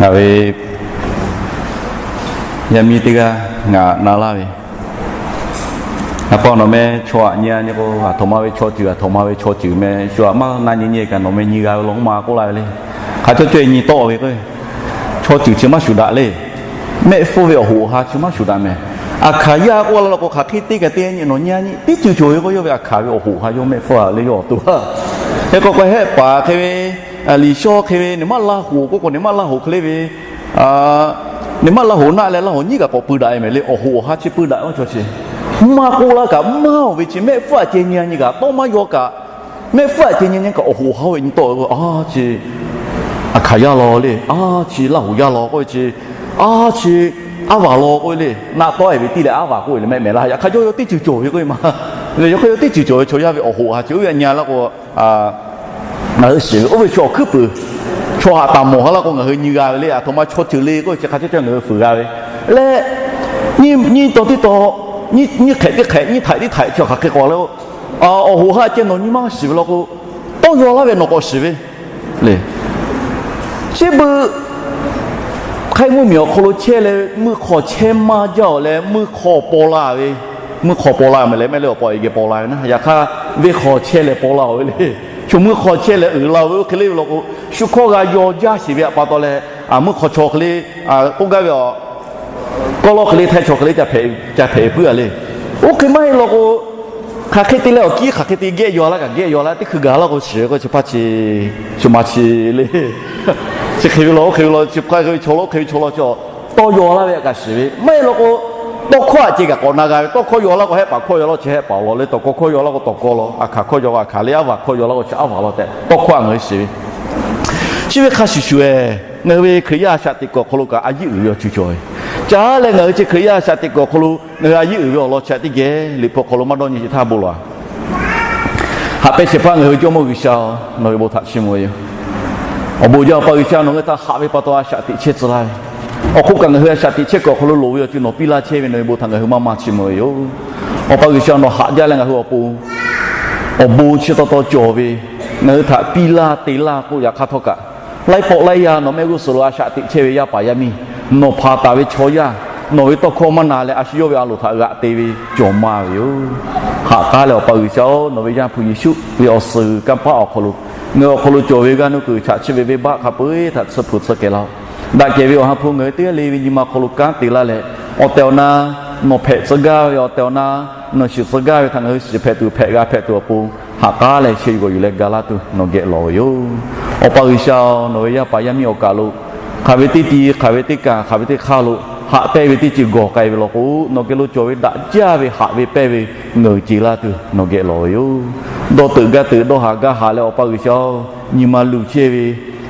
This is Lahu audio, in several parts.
Ngaˬ ve yaˇ miˇ teˇ g'aˇ ngaˬ na laˇ ve, a pa nawˬ meh chaw aꞈ nyi a nyi k'o, aˬ htoꞈ ma ve chaw ceuˬ, aˬ htoꞈ ma ve chaw ceuˬ meh shu aꞈ maˇ na nyi nyi kaꞈ nawˬ meh nyi g'a ve law k'oˆ ma k'oˆ laˇ ve le. Hk'a caw caw e nyi tawˆ ve k'o, chaw ceuˬ chi maˇ shuˍ daꞈ le. Mehˆ hpfuhˇ ve awˬ hoꞈ awˬ ha chi maˇ shuˍ daꞈ mehˍ. Aˬ hkaˍ yaˇ k'oˆ la la k'o, hk'aˬ hk'e te kaꞈ te nyi nawˬ nyi a nyi teˇ ceuˬ cawˬ ve k'o, yawˇ ve aˬ hkaˍ ve awˬ hoꞈ awˬ ha yawˇ mehˆ hpfuhˇ a le yawˇ awˬ to a. Hk'e k'o k'o, hehˆ paˍ hk'e ve, liꞈ shawˇ hk'e ve, nawˬ maˇ laˇ hoꞈ k'oˆ k'o, nawˬ maˇ laˇ hoꞈ hk'e le ve, nawˬ maˇ laˇ hoꞈ naˆ leh laˇ hoꞈ nyiˉ kaꞈ k'awꞈ pui daꞈ e mehˍ le. Awˬ hoꞈ awˬ ha chi pui daꞈ ve chaw chi maˇ k'oˆ laˇ kaꞈ, maˇ oˬ ve chi mehˆ hpfuhˇ a ceh nyi a nyi kaꞈ, tawˇ maˇ yaw kaꞈ, mehˆ hpfuhˇ a ceh nyi a nyi kaꞈ awˬ hoꞈ awˬ ha ve nyi tawˆ ve k'o, a chi aˬ hkaˍ yaˇ law le, a chi laˇ hoꞈ yaˇ law k'oˆ ve chi, a chi aˉ vaˬ law k'oˆ ve le. Naˆ tawˉ e ve tiˉ leh aˉ vaˬ k'oˆ ve le mehˆ mehˍ laˇ. Yaꞈ hk'aˇ yawˇ yawˇ teˇ ceuˬ cawˬ ve k'oˆ ve ma. Yawˇ hk'e yawˇ teˇ ceuˬ cawˬ ve chaw yaˇ ve awˬ hoꞈ awˬ ha chi oˇ ve aꞈ nyi a laˇ k'o, ngaˬ hui shiˍ ve oˇ ve chaw awˬ hkuiˉ puiˍ, chaw haꞈ taˍ mawˬ ha laˇ k'o, ngaˬ hui nyi g'a ve le. Aˬ htoꞈ ma chaw ceuˬ le k'oˆ ve chi hk'a caw caw ngaˬ hui fuiˍ g'a ve le. Nyiˇ taw teˇ taw, nyiˇ hk'ehꞈ teˇ hk'ehꞈ, nyiˇ htaiꞈ teˇ htaiꞈ chi hk'aˬ hk'e k'awꞈ le. Awˬ hoꞈ ha ceh nawˬ nyi maˇ shiˍ ve law k'o, tawˇ yaw laˇ ve nawˬ k'awꞈ shiˍ ve le. Chi beuꞈ hk'aiˉ mvuhˇ miˬ awˬ hk'aw lo chehˇ leh, mvuhˇ hk'aw chehˇ maˇ jaˇ awˬ leh, mvuhˇ hk'aw paw la ve, mvuhˇ hk'aw paw la mehˍ leh mehˆ le awˬ paw e geh paw la ve naˆ. Yaꞈ hk'aˇ, venˇ hk'aw chehˇ leh paw la ve le. Chaw mvuhˇ hk'aw chehˇ leh uiˍ la ve oˇ hk'e le ve law k'o, shu hkawˇ g'a yaw jaˇ sheˍ ve aꞈ pa taw leh, mvuhˇ hk'aw chaw hk'e le k'oˆ gaˇ ve a, kawˆ lawˇ hk'e le htaiˇ chaw hk'e le ca hpehꞈ puiˉ a le. Oˇ hk'e maˇ heˆ law k'o, hk'aˬ hk'e te leh awˬ kiˉ hk'aˬ hk'e te gehˆ yaw laˇ kaꞈ gehˆ yaw laˇ, teˇ hkui gaˬ laˇ k'o shiˍ ve k'o chi hpaˇ chi, chi ma chi le. Chi hk'e ve law oˇ hk'e ve law, chi hk'e ve chaw law oˇ hk'e ve chaw law chi, tawˇ yaw laˇ ve aꞈ kaꞈ shiˍ ve maˇ heˆ law k'o, tawˇ hkawˇ aꞈ ceh kaꞈ k'awꞈ na g'a ve. Tawˇ hkawˇ yaw laˇ k'o hehˆ paˍ hkawˇ yaw laˇ k'o chi hehˆ paˍ law le, tawˬ hkawˇ hkawˇ yaw laˇ k'o tawˬ hkawˇ law, aˬ hkaˍ hkawˇ yaw laˇ k'o aˬ hkaˍ le, aˉ vaˬ hkawˇ yaw laˇ k'o chi aˉ vaˬ law tehꞈ tawˇ hkawˇ aꞈ ngaˬ hui shiˍ ve. Chi ve hk'a shuˍ shuˍ e, ngaˬ hui ve Hkriꞈ yaˇ a shaꞈ teꞈ kuiˬ awˬ hk'aw lo kaꞈ a yiˇ uiˍ ve awˬ ceuˬ cawˬ ve. Caˉ leh ngaˬ hui chi Hkriꞈ yaˇ a shaꞈ teꞈ kuiˬ awˬ hk'aw lo ngaˬ hui a yiˇ uiˍ ve awˬ lawn chi aꞈ teˇ geh Liꞈ hpu awˬ hk'aw lo maˇ dawˇ nyi sheˍ htaˇ bon lawˬ a. Haꞈ pehnˇ shehˍ hpaˇ ngaˬ hui Jawˇ mawˇ G'uiˬ sha-oˬ, nawˬ ve bon htaꞈ chiˇ mvuh ve yoˬ. Awˬ bon jaˇ Awˬ pa G'uiˬ sha, nawˬ hui htaꞈ haꞈ ve pa taw a shaꞈ teꞈ chehˇ tcuh laˇ ve, awˬ hk'oˆ kaꞈ ngaˬ hui a shaꞈ teꞈ chehˇ kuiˬ awˬ hk'aw lo loˍ ve awˬ ceuˬ nawˬ piˇ laˇ chehˇ ve, nawˬ ve bon htaꞈ ngaˬ hui maˇ maˇ chiˇ mvuh ve yoˬ. Awˬ pa G'uiˬ sha, nawˬ haꞈ jaˇ leh ngaˬ hui awˬ pon awˬ bon chi taw taw cawˬ ve, ngaˬ hui htaꞈ piˇ laˇ te laˇ k'oˆ yaꞈ hk'aˇ htawˇ kaꞈ, laiˉ pawˆ laiˉ yaˇ nawˬ mehˆ g'uˇ suhˍ lo a shaꞈ teꞈ chehˇ ve yaˇ paˍ yaˇ miˇ, nawˬ hpanˍ taˍ ve chaw yaˇ, nawˬ ve tawˇ hkawˇ maˇ na leh a shu yawˇ ve a loˍ htaꞈ g'aꞈ te ve cawˬ ma ve yoˬ. Haꞈ k'aˉ leh Awˬ pa G'uiˬ sha-oˬ, nawˬ ve Yaˇ hpu Yeˍsuˆ ve awˬ suhˍ kanˇ paˆ awˬ hk'aw lo, ngaˬ hui awˬ hk'aw lo cawˬ ve g'aˇ nuˇ kuiˬ chaꞈ chiˇ ve venˇbaˆ hk'a peu-eˬ htaꞈ tsuhˇ hpu tsuhˇ kehˬ laˇ-oˆ. Daꞈ kehˬ ve Awˬ ha hpu ngaˬ hui teˇ g'aˇ le ve nyi ma hk'aw lo kanˉ te laˇ leh, awˬ tehˬ awˬ na nawˬ hpehꞈ tcuh gaˇ ve, awˬ tehˬ awˬ na nawˬ shiˍ tcuh gaˇ ve htaꞈ ngaˬ hui shiˍ hpehꞈ tuˬ hpehꞈ g'a hpehꞈ tuˬ awˬ pon, haꞈ k'aˉ leh chehˇ yuˬ g'awˬ yuˬ leh ga laˇ tuˬ nawˬ geh lawˬ ve yoˬ. Awˬ pa G'uiˬ sha-oˬ, nawˬ ve yaˇ paˍ yaˇ miˇ awˬ kaˬ lo hk'aˬ ve teˇ ti, hk'aˬ ve teˇ kaˬ, hk'aˬ ve teˇ hk'aˇ lo haꞈ pehnˇ ve teˇ ceuˬ gawˬ k'ai ve law k'o, nawˬ geh lo cawˬ ve daꞈ jaˇ ve haꞈ ve pehnˇ ve ngaˬ hui ce laˇ tuˬ nawˬ geh lawˬ ve yoˬ. Dawˇ teuꞈ gaˇ teuꞈ dawˇ haꞈ gaˇ haꞈ leh, Awˬ pa G'uiˬ sha-oˬ, nyi ma luˬ chehˇ ve,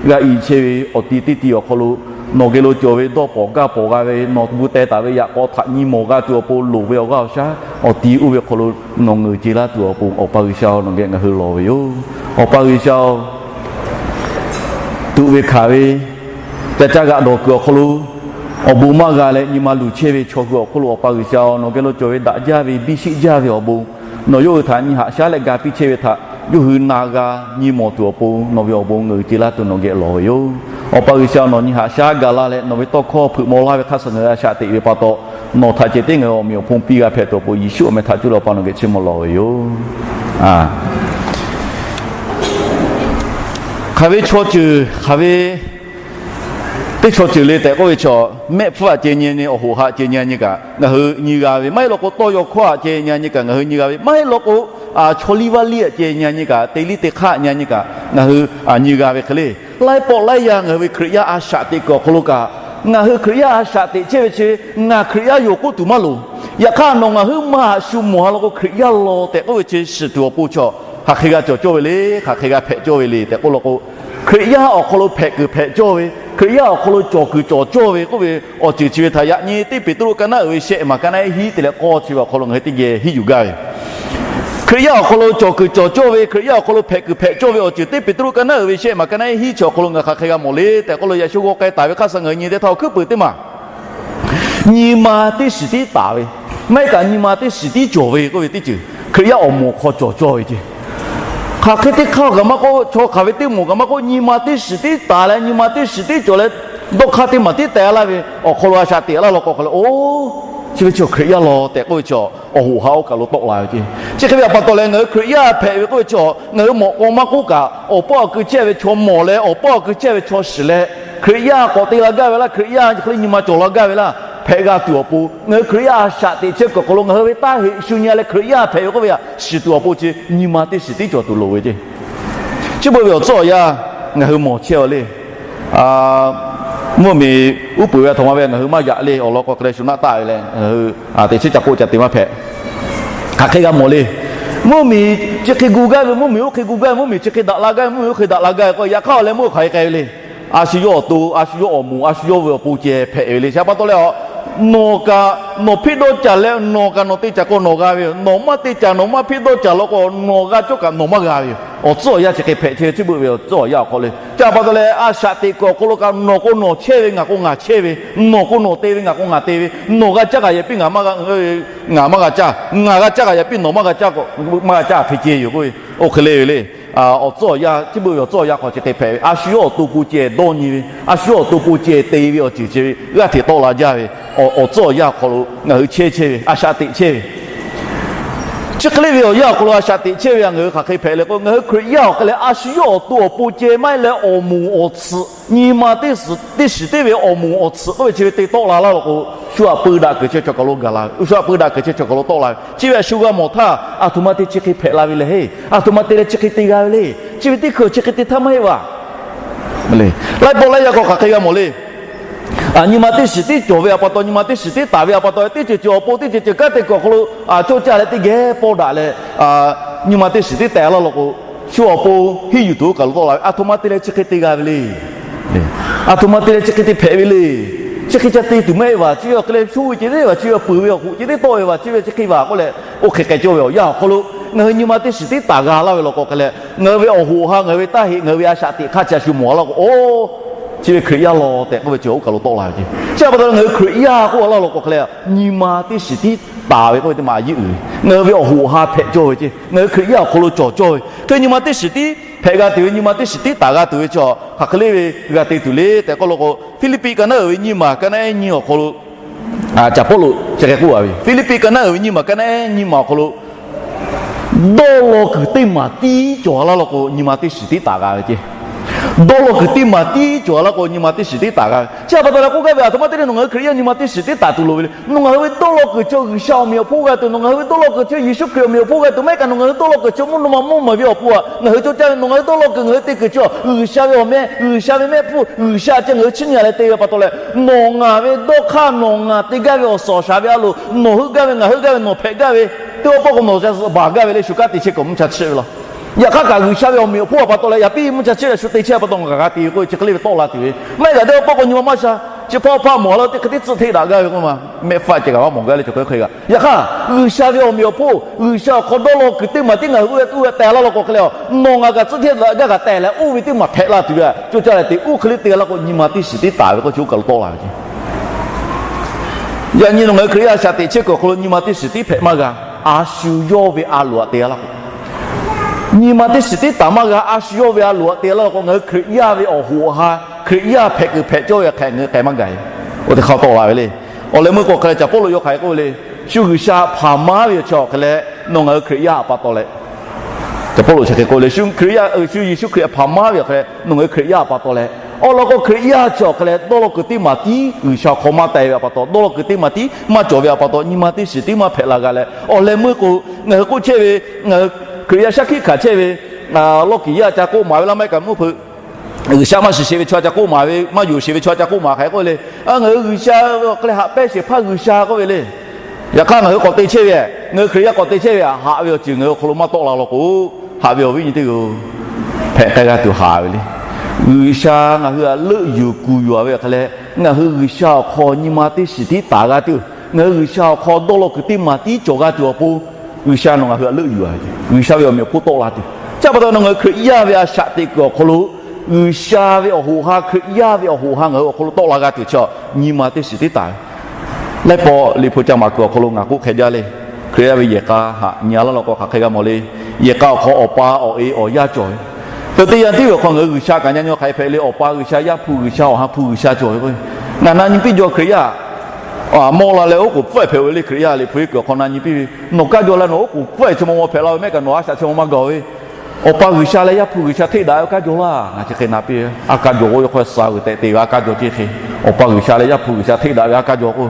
g'a iˍ chehˇ ve awˬ ti teˇ ti awˬ hk'aw lo nawˬ geh lo cawˬ ve dawˇ pawˍ gaˇ pawˍ g'a ve, nawˬ gu teh taˍ ve yaꞈ k'aw htaꞈ nyi mawˬ g'a tuˬ awˬ pon loˍ ve awˬ g'aˇ awˬ shaˉ awˬ ti oˇ ve awˬ hk'aw lo nawˬ ngaˬ hui ce laˇ tuˬ awˬ pon, Awˬ pa G'uiˬ sha-oˬ, nawˬ geh ngaˬ hui lawˬ ve yoˬ. Awˬ pa G'uiˬ sha-oˬ, tuꞈ ve hkanˍ ve, ca caˇ g'aꞈ dawˬ kuiˬ awˬ hk'aw lo awˬ bon maˇ g'a leh nyi ma luˬ chehˇ ve chaw hui awˬ hk'oˆ lo, Awˬ pa G'uiˬ sha-oˬ, nawˬ geh lo cawˬ ve daꞈ jaˇ ve biˇ sheˆ jaˇ ve awˬ bon, nawˬ yawˇ hui htaꞈ nyi haꞈ shaˉ leh ga piˇ chehˇ ve htaꞈ yawˇ hui na g'a nyi mawˬ tuˬ awˬ pon, nawˬ ve awˬ bon ngaˬ hui ce laˇ tuˬ nawˬ geh lawˬ ve yoˬ. Awˬ pa G'uiˬ sha, nawˬ nyi haꞈ shaˉ ga laˇ leh nawˬ ve tawˇ hkawˇ hpeuꞈ maw laˇ ve hk'aˇ suh ngaˬ hui a shaꞈ teꞈ ve pa taw, nawˬ htaꞈ ceh tiˉ ngaˬ hui awˬ meꞈ awˬ hponˇ piˇ g'a hpehꞈ tuˬ awˬ pon, Yeˍsuˆ awˬ meh htaꞈ cuˇ leh Awˬ pa nawˬ geh chiˇ mvuh lawˬ ve yoˬ. Hk'aˬ ve chaw ceuˬ, hk'aˬ ve teˇ chaw ceuˬ le tehꞈ k'oˆ ve chaw, mehˆ hpfuhˇ aꞈ ceh nyi a nyi, awˬ hoꞈ haꞈ ceh nyi a nyi kaꞈ ngaˬ hui nyi g'a ve maˇ heˆ law k'o, tawˇ yaw hkawˇ aꞈ ceh nyi a nyi kaꞈ ngaˬ hui nyi g'a ve maˇ heˆ law k'o, chaw liˇ vaˇ liˇ aꞈ ceh nyi a nyi kaꞈ, te liˇ te hk'aˇ aꞈ nyi a nyi kaꞈ ngaˬ hui nyi g'a ve hk'e le. Laiˉ pawˆ laiˉ yaˇ ngaˬ hui ve Hkriꞈ yaˇ a shaꞈ teꞈ kuiˬ awˬ hk'aw lo kaꞈ, ngaˬ hui Hkriꞈ yaˇ a shaꞈ teꞈ chehˇ ve chi ngaˬ Hkriꞈ yaˇ yoˬ k'oˆ tuˬ maˇ loˍ. Yaꞈ hk'aˇ nawˬ ngaˬ hui maˇ haꞈ shu mawˬ ha law k'o, Hkriꞈ yaˇ law tehꞈ k'oˆ ve chi shiˍ tuˬ awˬ pon chaw hk'aˬ hk'e g'a cawˬ cawˇ ve le, hk'aˬ hk'e g'a hpehꞈ cawˇ ve le tehꞈ k'oˆ law k'o, Hkriꞈ yaˇ awˬ hk'aw lo hpehꞈ kuiˬ hpehꞈ cawˇ ve, Hkriꞈ yaˇ awˬ hk'aw lo cawˬ kuiˬ cawˬ cawˇ ve k'oˆ ve awˬ ceuˬ chi ve htaꞈ yaꞈ nyi teˇ Peˍtruˆ ka naˉ uiˍ ve shehˆ maˬ ka naˉ hiˉ te leh k'awˇ chi ve awˬ hk'aw lo ngaˬ hui teˇ geh hiˉ yuˬ gaˇ ve, Hkriꞈ yaˇ awˬ hk'aw lo cawˬ kuiˬ cawˬ cawˇ ve, Hkriꞈ yaˇ awˬ hk'aw lo hpehꞈ kuiˬ hpehꞈ cawˇ ve awˬ ceuˬ teˇ Peˍtruˆ ka naˉ uiˍ ve shehˆ maˬ ka naˉ hiˉ chi awˬ hk'aw lo ngaˬ hk'aˬ hk'e g'a mawˬ le tehꞈ k'oˆ lo, yaꞈ shu g'aw k'ai taˍ ve hk'aˇ suh ngaˬ hui nyi teˇ htaˇ awˬ hkuiˉ puiˍ teˇ maˬ nyi ma teˇ shiˍ tiˉ taˍ ve, maˇ heˆ kaꞈ nyi ma teˇ shiˍ tiˉ cawˬ ve k'oˆ ve teˇ ceuˬ Hkriꞈ yaˇ awˬ moˍ hk'aw cawˬ cawˇ ve ceh. Hk'aˬ hk'e teˇ hk'aˇ gaˬ maˇ k'oˆ, chaw hk'aˬ ve teˇ moˍ gaˬ maˇ k'oˆ, nyi ma teˇ shiˍ tiˉ taˍ leh nyi ma teˇ shiˍ tiˉ cawˬ leh dawˇ hk'aˇ teˇ maˬ tiˉ teh laˇ ve awˬ hk'aw lo a shaꞈ teꞈ laˇ law k'o hk'a le, oˇ, chi ve chi Hkriꞈ yaˇ law tehꞈ k'oˆ ve chi awˬ hoꞈ ha oˇ kaˬ lo tawˆ la ve ceˇ. Chi hk'e ve awˬ pa taw leh ngaˬ hui Hkriꞈ yaˇ hpehꞈ ve k'oˆ ve chi ngaˬ hui mawꞈ k'aw maˇ k'oˆ kaꞈ, awˬ paˇ awˬ kui chehˇ ve chaw mawˬ leh awˬ paˇ awˬ kui chehˇ ve chaw shiˍ leh, Hkriꞈ yaˇ k'awꞈ te la gaˇ ve laˇ, Hkriꞈ yaˇ hk'e le nyi ma cawˬ la gaˇ ve laˇ, hpehꞈ g'a tuˬ awˬ pon ngaˬ hui Hkriꞈ yaˇ a shaꞈ teꞈ chehˇ kuiˬ awˬ hk'aw lo ngaˬ hui ve taˇ heꞈ shu nyi leh Hkriꞈ yaˇ hpehꞈ ve k'oˆ ve htaꞈ shiˍ tuˬ awˬ pon chi nyi ma teˇ shiˍ tiˉ cawˬ tuˬ loˍ ve ceˇ. Chi beuꞈ ve awˬ tcuhˉ awˬ yanˇ ngaˬ hui mawˬ chehˇ a le. Mvuhˇ miˬ uˉ peunˍ ve aˬ htoꞈ ma ve ngaˬ hui maˇ yaꞈ le. Awˬ lawn k'o hk'e leh shu naˆ taˆ ve leh ngaˬ hui teꞈ chiˉ ca k'oˆ ca te maˇ hpehꞈ. Hk'aˬ hk'e g'a mawˬ le. Mvuhˇ miˬ chi hk'e gu gaˇ ve, mvuhˇ miˬ oˇ hk'e gu gaˇ ve, mvuhˇ miˬ chi hk'e daꞈ la gaˇ ve, mvuhˇ miˬ oˇ hk'e daꞈ la gaˇ ve k'o, yaꞈ hk'aˇ awˬ leh meuˇ hk'aˬ hk'e k'ai ve le. A shu yawˇ awˬ to, a shu yawˇ awˬ moˍ, a shu yawˇ ve awˬ pon ceh hpehꞈ ve le. Chi pa taw leh a, nawˬ kaꞈ nawˬ hpeˆ dawˇ caˬ leh nawˬ kaꞈ nawˬ te caˬ k'o nawˬ g'a ve yoˬ. Nawˬ maˇ te caˬ, nawˬ maˇ hpeˆ dawˇ caˬ law k'o nawˬ g'a cawˇ kaꞈ nawˬ maˇ g'a ve yoˬ. Awˬ tcuhˉ awˬ yanˇ chi hk'e hpehꞈ chehˇ ve chi beuꞈ ve awˬ tcuhˉ awˬ yanˇ awˬ hk'aw le. Chi pa taw leh a shaꞈ teꞈ kuiˬ awˬ hk'aw lo kaꞈ nawˬ k'o nawˬ chehˇ ve, ngaˬ k'o ngaˬ chehˇ ve, nawˬ k'o nawˬ te ve, ngaˬ k'o ngaˬ te ve, nawˬ g'a caˇ kaꞈ yaꞈ piˇ ngaˬ maˇ g'a, ngaˬ maˇ g'a caˇ, ngaˬ g'a caˇ kaꞈ yaꞈ piˇ nawˬ maˇ g'a caˇ, maˇ g'a caˇ hk'e ceh yoˬ k'oˆ ve. Oˇ hk'e le ve le. Awˬ tcuhˉ awˬ yanˇ chi beuꞈ ve awˬ tcuhˉ awˬ yanˇ hk'aw chi hk'e hpehꞈ ve, a shu yawˇ awˬ to pon ceh dawˇ nyi ve, a shu yawˇ awˬ to pon ceh te ve awˬ ceuˬ ceh ve g'aˇ hteꞈ tawˆ la jaˇ ve, awˬ tcuhˉ awˬ yanˇ awˬ hk'aw lo ngaˬ hui chehˇ chehˇ ve, a shaꞈ teꞈ chehˇ ve, chi hk'e le ve awˬ yanˇ awˬ hk'aw lo a shaꞈ teꞈ chehˇ ve ngaˬ hui hk'aˬ hk'e hpehꞈ le k'o, ngaˬ hui Hkriꞈ yaˇ awˬ hk'e leh a shu yawˇ awˬ to awˬ pon ceh maˇ heˆ leh awˬ moˍ awˬ tsuhꞈ nyi ma teˇ teˇ shiˍ teˇ ve awˬ moˍ awˬ tsuhꞈ k'oˆ ve chi ve te tawˆ la laˇ law k'o, shu aꞈ peu daꞈ kuiˬ chehˇ chaw kaˬ lo gaˬ la ve, shu aꞈ peu daꞈ kuiˬ chehˇ chaw kaˬ lo tawˆ la ve. Chi ve a shu g'a mawˬ htaˇ, aˬ htoꞈ ma te chi hk'e hpehꞈ la ve le heˆ, aˬ htoꞈ ma te leh chi hk'e te g'a ve le. Chi ve teˇ hkui chi hk'e te htaˇ maˇ heˆ vaˬ. Laiˉ pawˆ laiˉ yaˇ k'o hk'aˬ hk'e g'a mawˬ le. Nyi ma teˇ shiˍ tiˉ cawˬ ve awˬ pa taw, nyi ma teˇ shiˍ tiˉ taˍ ve awˬ pa taw, teˇ ceuˬ ceuˬ awˬ pon teˇ ceuˬ ceuˬ kanˉ te kuiˬ awˬ hk'aw lo cawˇ caˇ leh teˇ geh pawˇ daꞈ leh, nyi ma teˇ shiˍ tiˉ teh laˇ law k'o, shu awˬ pon henˇ yuˬ tuˬ oˇ kaˬ lo tawˆ la ve. Aˬ htoꞈ ma te leh chi hk'e te g'a ve le. Aˬ htoꞈ ma te leh chi hk'e te hpehꞈ ve le. Chi hk'e ca te tuˬ maˇ heˆ vaˬ. Chi ve awˬ hk'e leh shu ve ceh teˇ vaˬ, chi ve peuˬ ve awˬ hoꞈ ceh teˇ tawˆ ve vaˬ, chi ve chi hk'e vaˬ k'oˆ leh, oˇ hk'e k'ai cawˇ ve awˬ yanˇ awˬ hk'aw lo ngaˬ hui nyi ma teˇ shiˍ tiˉ taˍ g'a laˇ ve law k'o hk'e leh, ngaˬ hui ve awˬ hoꞈ ha, ngaˬ hui ve taˇ heꞈ, ngaˬ hui ve a shaꞈ teꞈ hk'aˇ chi a shu mawˬ a laˇ k'o, oˇ, chi ve Hkriꞈ yaˇ law tehꞈ k'oˆ ve chi oˇ kaˬ lo tawˆ la ve ceˇ. Chi pa taw leh ngaˬ hui Hkriꞈ yaˇ k'oˆ a laˇ law k'o hk'e leh, nyi ma teˇ shiˍ tiˉ taˍ ve k'oˆ ve teˇ maˬ a yeˇ uiˍ ve, ngaˬ hui ve awˬ hoꞈ ha hpehꞈ cawˇ ve ceˇ. Ngaˬ hui Hkriꞈ yaˇ awˬ hk'aw lo cawˬ cawˇ ve hk'e, nyi ma teˇ shiˍ tiˉ hpehꞈ g'a tuˬ ve, nyi ma teˇ shiˍ tiˉ taˍ g'a tuˬ ve chi hk'aˬ hk'e le ve g'a te tuˬ le tehꞈ k'oˆ law k'o, Hpiˇliˇpiˆ ka naˉ uiˍ ve nyiˇ maˬ ka naˉ ehˉ nyiˇ awˬ hk'aw lo, Caˍ Pawˇluꞈ chi hk'e k'oˆ a ve, Hpiˇliˇpiˆ ka naˉ uiˍ ve nyiˇ maˬ ka naˉ ehˉ nyiˇ maˬ awˬ hk'aw lo dawˇ law kuiˬ teˇ maˬ tiˉ cawˬ a laˇ law k'o, nyi ma teˇ shiˍ tiˉ taˍ g'a ve ceˇ. Dawˇ law kuiˬ teˇ maˬ tiˉ cawˬ a laˇ k'o, nyi ma teˇ shiˍ tiˉ taˍ g'a ve. Chi pa taw leh k'oˆ gaˇ ve, aˬ htoꞈ ma te leh nawˬ ngaˬ hui Hkriꞈ yaˇ nyi ma teˇ shiˍ tiˉ taˍ tuˬ loˍ ve le. Nawˬ ngaˬ hui ve dawˇ law kuiˬ chaw G'uiˬsha awˬ meꞈ awˬ hponˇ g'a tuˬ, nawˬ ngaˬ hui ve dawˇ law kuiˬ chaw Yeˍsuˆ Hkriꞈ awˬ meꞈ awˬ hponˇ g'a tuˬ, maˇ heˆ kaꞈ nawˬ ngaˬ hui dawˇ law kuiˬ chaw mvuhˇ naw ma mvuhˇ maˬ ve awˬ pon aꞈ ngaˬ hui cawˇ caˇ ve, nawˬ ngaˬ hui dawˇ law kuiˬ ngaˬ hui te kuiˬ chaw G'uiˬsha ve awˬ meh, G'uiˬsha ve mehˆ hpfuhˇ, G'uiˬsha ceh ngaˬ hui chiˇ nyi a leh te ve pa taw leh, nawˬ ngaˬ ve dawˇ hk'aˇ nawˬ ngaˬ te gaˇ ve awˬ suhˍ awˬ shaˍ ve a loˍ, nawˬ heuˆ gaˇ ve, ngaˬ heuˆ gaˇ ve, nawˬ hpehꞈ gaˇ ve, teˇ pawˆ k'o nawˬ baˬ gaˇ ve le, shu kanˉ te chehˇ kuiˬ mvuhˇ cha chiˆ ve law. Yaꞈ hk'aˇ kaꞈ G'uiˬsha ve awˬ meꞈ awˬ hponˇ a pa taw leh, yaꞈ piˇ mvuhˇ cha chiˆ leh shu te chehˇ pa taw ngaˬ kaꞈ g'a te ve k'oˆ ve chi hk'e le ve tawˆ la tuˬ ve, maˇ heˆ kaꞈ teˇ pawˆ k'o nyi ma maˇ sha, chi hpawˇ hpaˆ mawˬ a la teˇ hk'e teˇ tcuhˆ hteˇ daꞈ gaˇ ve k'oˆ ma, mehˆ hpfuhˇ ceh kaꞈ maˇ mawˬ gaˇ le, chi hk'e hk'e g'a. Yaꞈ hk'aˇ G'uiˬsha ve awˬ meꞈ awˬ hponˇ, G'uiˬsha awˬ hk'aw dawˇ law kuiˬ teˇ maˬ tiˉ ngaˬ hui uˇ ve teh laˇ law k'o hk'e leh, nawˬ ngaˬ kaꞈ tcuhˆ hteˇ daꞈ gaˇ kaꞈ teh leh oˇ ve teˇ maˬ hpehꞈ la tuˬ ve, cawˇ caˇ leh te oˇ hk'e le te g'a laˇ k'o, nyi ma teˇ shiˍ tiˉ taˍ ve k'oˆ chi oˇ kaˬ lo tawˆ la ve ceˇ. Yaꞈ nyi nawˬ ngaˬ hui Hkriꞈ yaˇ a shaꞈ teꞈ chehˇ kuiˬ awˬ hk'aw lo nyi ma teˇ shiˍ tiˉ hpehꞈ maˇ g'a. A shu yawˇ ve a loˍ aꞈ te g'a laˇ k'o, nyi ma teˇ shiˍ tiˉ taˍ maˇ g'a, a shu yawˇ ve a loˍ aꞈ te g'a laˇ k'o, ngaˬ hui Hkriꞈ yaˇ ve awˬ hoꞈ awˬ ha, Hkriꞈ yaˇ hpehꞈ kuiˬ hpehꞈ cawˇ ve hk'e ngaˬ hui k'ai maˇ gaˬ. Oˇ teˇ hk'aˇ tawˆ la ve le. Awˬ leh meuˇ k'o hk'e leh Caˍ Pawˇluꞈ yawˇ hk'aˬ hk'e k'oˆ ve le. Shu G'uiˬsha hpanˍ maˇ ve awˬ chi awˬ hk'e leh nawˬ ngaˬ hui Hkriꞈ yaˇ pa taw leh, Caˍ Pawˇluꞈ chi hk'e k'oˆ le. Shu Hkriꞈ yaˇ, shu Yeˍsuˆ Hkriꞈ hpanˍ maˇ ve awˬ hk'e leh nawˬ ngaˬ hui Hkriꞈ yaˇ pa taw leh, awˬ lawn k'o Hkriꞈ yaˇ chi awˬ hk'e leh dawˇ law kuiˬ teˇ maˬ tiˉ G'uiˬsha awˬ hk'aw maˇ teh ve awˬ pa taw, dawˇ law kuiˬ teˇ maˬ tiˉ maˇ cawˬ ve awˬ pa taw, nyi ma teˇ shiˍ tiˉ maˇ hpehꞈ la g'a leh, awˬ leh meuˇ k'o ngaˬ hui k'oˆ chehˇ ve, ngaˬ hui Hkriꞈ yaˇ shaˉ hkiˆ hkanˍ chehˇ ve, lawˇ kiˍ yaˇ ca k'oˆ maˍ ve laˇ maˇ heˆ kaꞈ mvuhˇ hpeuꞈ G'uiˬsha maˇ shiˍ sheˍ ve chaw ca k'oˆ maˍ ve, maˇ yonˍ sheˍ ve chaw ca k'oˆ maˍ hk'e k'oˆ ve le. Ngaˬ hui G'uiˬsha ve awˬ hk'e leh haꞈ pehnˇ sheˍ hpaˇ G'uiˬsha k'oˆ ve le. Yaꞈ hk'aˇ ngaˬ hui k'awꞈ te chehˇ ve, ngaˬ hui Hkriꞈ yaˇ k'awꞈ te chehˇ ve, haꞈ ve awˬ ceuˬ ngaˬ hui awˬ hk'aw lo maˇ tawˆ la law k'o, haꞈ ve awˬ viˉ nyi teˇ hpaˍ-oˬ, hpehꞈ k'ai g'a tuˬ haꞈ ve le. G'uiˬsha ngaˬ hui htaꞈ leuˆ yuˬ kuˬ yuˬ a ve awˬ hk'e leh, ngaˬ hui G'uiˬsha awˬ hk'aw nyi ma teˇ shiˍ tiˉ taˍ g'a tuˬ, ngaˬ hui G'uiˬsha awˬ hk'aw dawˇ law kuiˬ teˇ maˬ tiˉ cawˬ g'a tuˬ awˬ pon, G'uiˬsha nawˬ ngaˬ hui htaꞈ leuˆ yuˬ a ve, G'uiˬsha ve awˬ meꞈ awˬ hponˇ tawˆ la tuˬ. Chi pa taw nawˬ ngaˬ hui Hkriꞈ yaˇ ve a shaꞈ teꞈ kuiˬ awˬ hk'aw lo, G'uiˬsha ve awˬ hoꞈ ha, Hkriꞈ yaˇ ve awˬ hoꞈ ha ngaˬ hui awˬ hk'aw lo tawˆ la g'a tuˬ chi, nyi ma teˇ shiˍ tiˉ taˍ ve. Laiˉ pawˆ Liꞈ hpu ca maˍ kuiˬ awˬ hk'aw lo ngaˬ k'oˆ hk'e jaˇ le. Hkriꞈ yaˇ ve yehˬ k'a haꞈ nyi a laˇ law k'o hk'aˬ hk'e g'a mawˬ le. Yehˬ k'a awˬ hk'aw awˬ pa awˬ e awˬ yaˇ cawˬ ve. Teˇ yanˇ tiˉ ve awˬ hk'aw ngaˬ hui G'uiˬsha kaꞈ nyi nyi hk'aˬ hk'e hpehꞈ le. Awˬ pa G'uiˬsha, Yaˇ hpu G'uiˬsha, Awˬ ha hpu G'uiˬsha cawˬ ve k'o, ngaˬ na nyi piˇ jaw Hkriꞈ yaˇ mawˇ la leh oˉ k'oˍ pfuhˆ hpehꞈ ve le. Hkriꞈ yaˇ liꞈ hpu iˉ kuiˬ awˬ hk'aw na nyi piˇ ve, nawˬ kaˇ jaw la nawˬ oˉ k'oˍ pfuhˆ chi maw maw hpehꞈ la ve mehˆ kaꞈ nawˬ a shaꞈ chi maw maˇ gaˬ ve, Awˬ pa G'uiˬsha leh Yaˇ hpu G'uiˬsha hteˇ daꞈ ve kaˇ jaw laˇ. Ngaˬ chi hk'e na piˇ ve, a kaˇ jaw k'o yaꞈ hk'aˇ suh g'uiˬ tehꞈ te ve a kaˇ jaw ceˇ hk'e, Awˬ pa G'uiˬsha leh Yaˇ hpu G'uiˬsha hteˇ daꞈ ve a kaˇ jaw k'o,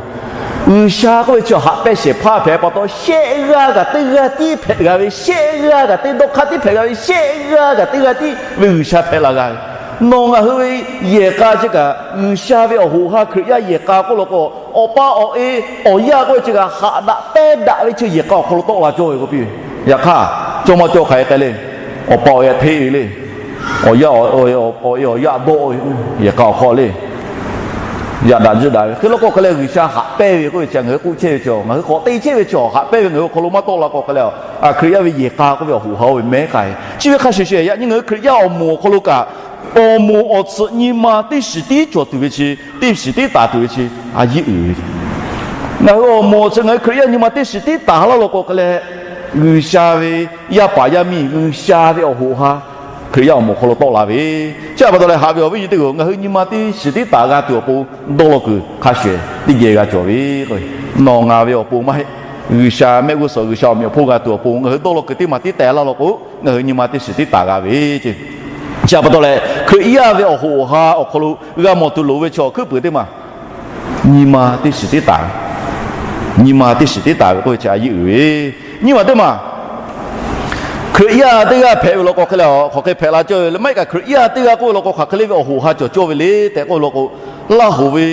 G'uiˬsha k'oˆ ve chi haꞈ pehnˇ shehˍ hpaˇ hpehꞈ pa taw, shehˆ g'aˇ kaꞈ teˇ g'aˇ tiˉ hpehꞈ g'a ve, shehˆ g'aˇ kaꞈ teˇ dawˇ hk'aˇ tiˉ hpehꞈ g'a ve, shehˆ g'aˇ kaꞈ teˇ g'aˇ tiˉ ve G'uiˬsha hpehꞈ la g'a ve. Nawˬ ngaˬ hui ve yehˬ k'a chi kaꞈ G'uiˬsha ve awˬ hoꞈ ha Hkriꞈ yaˇ yehˬ k'a k'oˆ law k'o, Awˬ pa Awˬ e Awˬ yaˇ k'oˆ ve chi kaꞈ haꞈ daꞈ pehnˇ daꞈ ve chi yehˬ k'a awˬ hk'aw lo tawˆ la cawˇ ve k'oˆ piˇ ve. Yaꞈ hk'aˇ, cawˇ maˇ cawˇ hk'aˬ hk'e k'ai le. Awˬ pa Awˬ e hteˇ ve le. Awˬ yaˇ, Awˬ e Awˬ yaˇ dawˆ ve yehˬ k'a awˬ hk'aw le. Yaꞈ daꞈ zuhˆ daꞈ ve hk'e law k'o hk'e leh G'uiˬsha haꞈ pehnˇ ve k'oˆ ve chi ngaˬ hui k'oˆ chehˇ ve chaw, ngaˬ hui k'awꞈ te chehˇ ve chaw, haꞈ pehnˇ ve ngaˬ hui awˬ hk'aw lo maˇ tawˆ la k'o hk'e leh, a Hkriꞈ yaˇ ve yehˬ k'a k'oˆ ve awˬ hoꞈ ha oˇ ve mehˉ k'ai. Chi ve hk'a shuˍ shuˍ yaꞈ nyi ngaˬ hui Hkriꞈ yaˇ awˬ moˍ awˬ hk'aw lo kaꞈ, awˬ moˍ awˬ tsuhꞈ nyi ma teˇ shiˍ tiˉ cawˬ tuˬ ve chi, teˇ shiˍ tiˉ taˍ tuˬ ve chi, a yiˉ uiˍ ve. Ngaˬ hui awˬ moˍ awˬ tsuhꞈ ngaˬ hui Hkriꞈ yaˇ nyi ma teˇ shiˍ tiˉ taˍ laˇ law k'o hk'e leh, G'uiˬsha ve yaˇ paˍ yaˇ miˇ G'uiˬsha ve awˬ hoꞈ ha Hkriꞈ yaˇ awˬ moˍ awˬ hk'aw lo tawˆ la ve. Chi a pa taw leh haꞈ ve awˬ viˉ nyi teˇ g'aˇ, ngaˬ hui nyi ma teˇ shiˍ tiˉ taˍ g'a tuˬ awˬ pon dawˇ law kuiˬ hk'a shuˍ teˇ geh g'a cawˬ ve k'o, nawˬ ngaˬ ve awˬ pon maˇ heˆ. G'uiˬsha mehˆ g'uˇ suhˍ G'uiˬsha awˬ meꞈ awˬ hponˇ g'a tuˬ awˬ pon ngaˬ hui dawˇ law kuiˬ teˇ maˬ tiˉ teh laˇ law k'o, ngaˬ hui nyi ma teˇ shiˍ tiˉ taˍ g'a ve ce. Chi a pa taw leh Hkriꞈ yaˇ ve awˬ hoꞈ awˬ ha awˬ hk'aw lo g'a mawˬ tuˬ loˍ ve chaw hkuiˉ puiˍ teˇ maˬ nyi ma teˇ shiˍ tiˉ taˍ ve, nyi ma teˇ shiˍ tiˉ taˍ ve k'oˆ ve chi a yiˉ uiˍ ve. Nyi ma teˇ maˬ Hkriꞈ yaˇ teˇ g'aˇ hpehꞈ ve law k'o hk'e leh, hk'aˬ hk'e hpehꞈ la cawˇ ve le. Maˇ heˆ kaꞈ Hkriꞈ yaˇ teˇ g'aˇ k'oˆ ve law k'o hk'aˬ hk'e le ve awˬ hoꞈ ha cawˬ cawˇ ve le tehꞈ k'oˆ ve law k'o, Laˇ hoˍ ve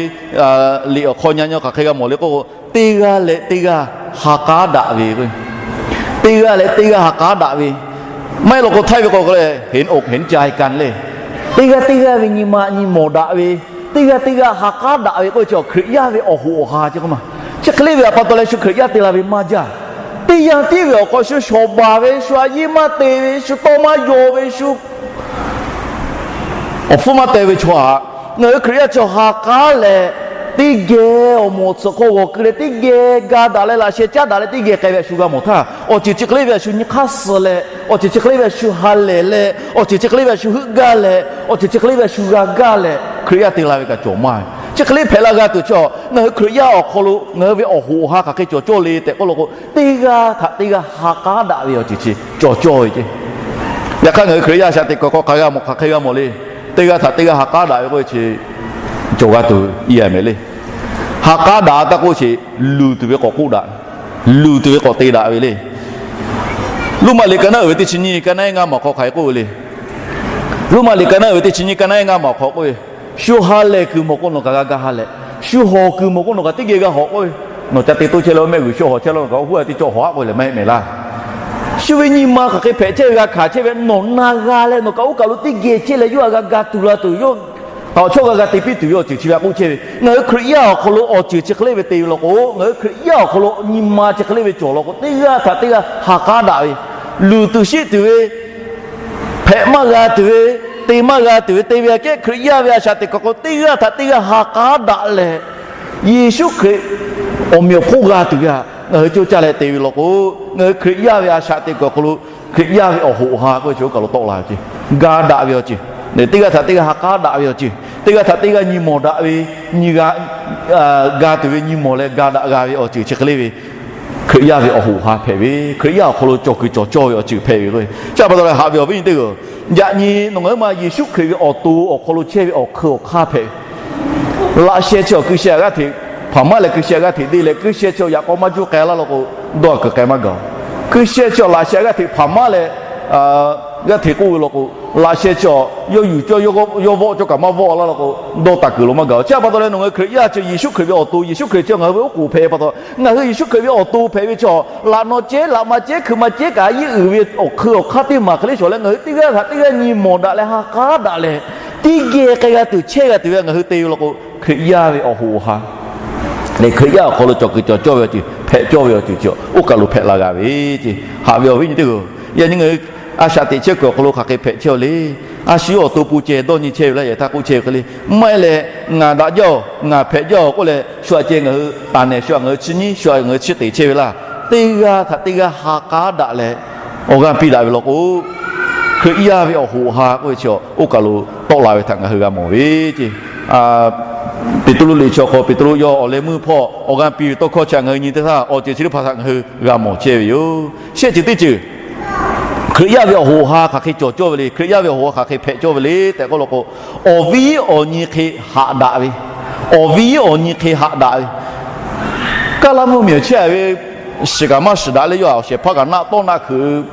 liꞈ awˬ hk'aw nyi nyi hk'aˬ hk'e g'a mawˬ le k'o, teˇ g'aˇ leh teˇ g'aˇ ha k'aˉ daꞈ ve k'o, teˇ g'aˇ leh teˇ g'aˇ ha k'aˉ daꞈ ve. Maˇ heˆ law k'o htaiˇ ve k'o hk'e leh เห็นอกเห็นใจกัน le. Teˇ g'aˇ teˇ g'aˇ ve nyi ma nyi mawˬ daꞈ ve, teˇ g'aˇ teˇ g'aˇ ha k'aˉ daꞈ ve k'oˆ ve chi Hkriꞈ yaˇ ve awˬ hoꞈ awˬ ha ce k'o ma. Chi hk'e le ve a pa taw leh shu Hkriꞈ yaˇ te la ve maˇ jaˇ. Teˇ yanˇ tiˉ ve awˬ hk'aw shu shawˍ baˬ ve, shu a yiˉ maˇ te ve, shu tawˇ maˇ yaw ve, shu awˬ hpfuhˇ maˇ teh ve chaw htaꞈ ngaˬ hui Hkriꞈ yaˇ chi ha k'aˉ leh, teˇ geh awˬ moˍ awˬ tsuhꞈ hk'aw g'awˬ keu leh, teˇ geh ga daꞈ leh laꞈ sheh caˉ daꞈ leh teˇ geh k'ai ve a shu g'a mawˬ htaˇ, awˬ ceuˬ chi hk'e le ve a shu nyi hk'aˇ suh leh, awˬ ceuˬ chi hk'e le ve a shu ha lehˬ leh, awˬ ceuˬ chi hk'e le ve a shu heuˆ gaˇ leh, awˬ ceuˬ chi hk'e le ve a shu g'a gaˇ leh Hkriꞈ yaˇ te la ve kaꞈ cawˬ maˇ ve. Chi hk'e le hpehꞈ la g'a tuˬ chi ngaˬ hui Hkriꞈ yaˇ awˬ hk'aw lo ngaˬ hui ve awˬ hoꞈ awˬ ha hk'aˬ hk'e cawˬ cawˇ le tehꞈ k'oˆ law k'o, teˇ g'aˇ htaꞈ teˇ g'aˇ ha k'aˉ daꞈ ve awˬ ceuˬ chi cawˬ cawˇ ve ce. Yaꞈ hk'aˇ ngaˬ hui Hkriꞈ yaˇ a shaꞈ teꞈ kuˬ hk'aw hk'aˬ g'a mawˬ hk'aˬ hk'e g'a mawˬ le. Teˇ g'aˇ htaꞈ teˇ g'aˇ ha k'aˉ daꞈ ve k'oˆ ve chi cawˬ g'a tuˬ iˉ a mehˍ le. Ha k'aˉ daꞈ taˇ k'oˆ sheˍ, luˬ tuˬ ve k'awꞈ k'oˆ daꞈ, luˬ tuˬ ve k'awꞈ te daꞈ ve le. Roˉmaꞈ liꞈ ka naˉ uiˍ ve teˇ chi nyiˇ, ka naˉ iˉ ngaˇ maˬ hk'aw hk'aˬ hk'e k'oˆ ve le. Roˉmaꞈ liꞈ ka naˉ uiˍ ve teˇ chi nyiˇ, ka naˉ iˉ ngaˇ maˬ hk'aw k'oˆ ve, shu ha lehˬ kuiˬ mawˬ k'o nawˬ kaꞈ g'a ga ha lehˬ, shu hawˬ kuiˬ mawˬ k'o nawˬ kaꞈ teˇ geh g'a hawˬ k'oˆ ve. Nawˬ ca te toˇ chehˇ leh mehˆ g'uiˬ shu hawˬ chehˇ law, nawˬ kaꞈ oˇ hu a teˇ cawˬ hawˬ aˉ k'oˆ ve lehˬ maˇ heˆ mehˍ laˇ. Shu ve nyi ma hk'aˬ hk'e hpehꞈ chehˇ ve g'a hkanˍ chehˇ ve, nawˬ na g'a leh nawˬ kaꞈ oˇ kaˬ lo teˇ geh chehˇ leh yawˇ htaꞈ g'a ga tuˬ la tuˬ, yawˇ htaꞈ awˬ chawˇ g'a ga te piˇ tuˬ ve awˬ ceuˬ chi ve a k'oˆ chehˇ ve. Ngaˬ hui Hkriꞈ yaˇ awˬ hk'aw lo awˬ ceuˬ chi hk'e le ve te ve law k'o, ngaˬ hui Hkriꞈ yaˇ awˬ hk'aw lo nyi ma chi hk'e le ve cawˬ law k'o, teˇ g'aˇ htaꞈ teˇ g'aˇ ha k'aˉ daꞈ ve, luˬ tuˬ shiˆ tuˬ ve, hpehꞈ maˇ g'a tuˬ ve, te maˇ g'a tuˬ ve te ve aꞈ kehˉ Hkriꞈ yaˇ ve a shaꞈ teꞈ kuˬ hk'aw teˇ g'aˇ htaꞈ teˇ g'aˇ ha k'aˉ daꞈ leh, Yeˍsuˆ Hkriꞈ awˬ meꞈ awˬ hponˇ g'a tuˬ ve htaꞈ ngaˬ hui coˇ caˇ leh te ve law k'o, ngaˬ hui Hkriꞈ yaˇ ve a shaꞈ teꞈ kuˬ awˬ hk'aw lo Hkriꞈ yaˇ ve awˬ hoꞈ awˬ ha k'oˆ ve chi oˇ kaˬ lo tawˆ la ve ce. Ga daꞈ ve awˬ ceuˬ, teˇ g'aˇ htaꞈ teˇ g'aˇ ha k'aˉ daꞈ ve awˬ ceuˬ, teˇ g'aˇ htaꞈ teˇ g'aˇ nyi mawˬ daꞈ ve, nyi g'a, ga tuˬ ve nyi mawˬ leh ga daꞈ g'a ve awˬ ceuˬ chi hk'e le ve Hkriꞈ yaˇ ve awˬ hoꞈ ha hpehꞈ ve, Hkriꞈ yaˇ awˬ hk'aw lo cawˬ kuiˬ cawˬ cawˇ ve awˬ ceuˬ hpehꞈ ve k'o, chi a pa taw leh haꞈ ve awˬ viˉ nyi teˇ g'aˇ, yaꞈ nyi nawˬ ngaˬ hui ma Yeˍsuˆ Hkriꞈ ve awˬ to awˬ hk'aw lo chehˇ ve awˬ hk'eun awˬ hk'aˇ hpehꞈ ve. Laꞈ sheh chi awˬ hkui sheh g'aˇ hteꞈ hpaˍ maˇ leh hkui sheh g'aˇ hteꞈ deˇ leh hkui sheh chi awˬ yaꞈ k'aw maˇ juˇ k'ai laˇ law k'o, dawˇ a kuiˬ k'ai maˇ gaˬ-oˬ. Hkui sheh chi awˬ laꞈ sheh g'aˇ hteꞈ hpaˍ maˇ leh g'aˇ hteꞈ k'oˆ ve law k'o, laꞈ sheh chi awˬ yawˇ yuˬ cawˇ yawˇ vawˆ cawˇ kaꞈ maˇ vawˆ laˇ law k'o, dawˇ taˍ kuiˬ lo maˇ gaˬ-oˬ. Chi a pa taw leh nawˬ ngaˬ hui Hkriꞈ yaˇ chi Yeˍsuˆ Hkriꞈ ve awˬ to, Yeˍsuˆ Hkriꞈ chi ngaˬ hui ve oˉ k'oˍ hpehꞈ pa taw, ngaˬ hui Yeˍsuˆ Hkriꞈ ve awˬ to hpehꞈ ve chi laꞈ naw cehˉ laꞈ ma cehˉ hkui ma cehˉ kaꞈ a yiˉ uiˍ ve awˬ hk'eun awˬ hk'aˇ teˇ maˬ hk'e le shawˍ leh ngaˬ hui teˇ g'aˇ htaꞈ teˇ g'aˇ nyi mawˬ daꞈ leh ha k'aˉ daꞈ leh, teˇ geh k'ai g'a tuˬ chehˇ g'a tuˬ ve ngaˬ hui te ve law k'o, Hkriꞈ yaˇ ve awˬ hoꞈ awˬ ha leh Hkriꞈ yaˇ awˬ hk'aw lo cawˬ kuiˬ cawˬ cawˇ ve awˬ ceuˬ hpehꞈ cawˇ ve awˬ ceuˬ chi oˇ kaˬ lo hpehꞈ la g'a ve ce. Haꞈ ve awˬ viˉ nyi teˇ g'aˇ, yaꞈ nyi ngaˬ hui a shaꞈ teꞈ chehˇ kuiˬ awˬ hk'aw lo hk'aˬ hk'e hpehꞈ chehˇ-oˬ le. A shu yawˇ awˬ to pon ceh dawˇ nyi chehˇ ve laˇ yehˬ htaˇ k'oˆ chehˇ ve hk'e le, maˇ heˆ leh, ngaˬ daꞈ jaˇ-oˬ, ngaˬ hpehꞈ jaˇ-oˬ k'oˆ leh shu aꞈ ceh ngaˬ hui taˍ nehˬ, shu aꞈ ngaˬ hui chiˇ nyiˉ, shu aꞈ ngaˬ hui chiˇ teˍ chehˇ ve laˇ. Teˇ g'aˇ htaꞈ teˇ g'aˇ ha k'aˉ daꞈ leh awˬ g'aˇ piˇ daꞈ ve law k'o, Hkriꞈ yaˇ ve awˬ hoꞈ awˬ ha k'oˆ ve chi oˇ kaˬ lo tawˆ la ve htaꞈ ngaˬ hui g'a mawˬ ve ceˇ. Peˍtruˆ liꞈ chi awˬ hk'aw Peˍtruˆ yawˇ awˬ leh meuˇ hpawˇ awˬ g'aˇ piˇ ve tawˇ hkawˇ chi htaꞈ ngaˬ hui nyi teˇ htaˇ, awˬ ceuˬ chi teˇ hpaˍ htaꞈ ngaˬ hui g'a mawˬ chehˇ ve yoˬ. Shehˆ ceuˬ teˇ ceuˬ, Hkriꞈ yaˇ ve awˬ hoꞈ awˬ ha hk'aˬ hk'e cawˬ cawˇ ve le, Hkriꞈ yaˇ ve awˬ hoꞈ awˬ ha hk'aˬ hk'e hpehꞈ cawˇ ve le tehꞈ k'oˆ law k'o, awˬ viˉ awˬ nyi hk'e haꞈ daꞈ ve, awˬ viˉ awˬ nyi hk'e haꞈ daꞈ ve, Kaˇ laˇ mvuhˇ miˬ awˬ chehˇ ve shiˍ kaꞈ maˇ shiˍ daꞈ leh, yawˇ awˬ shehˍ hpaˇ kaꞈ naˆ tawˇ naˆ hkeuꞈ,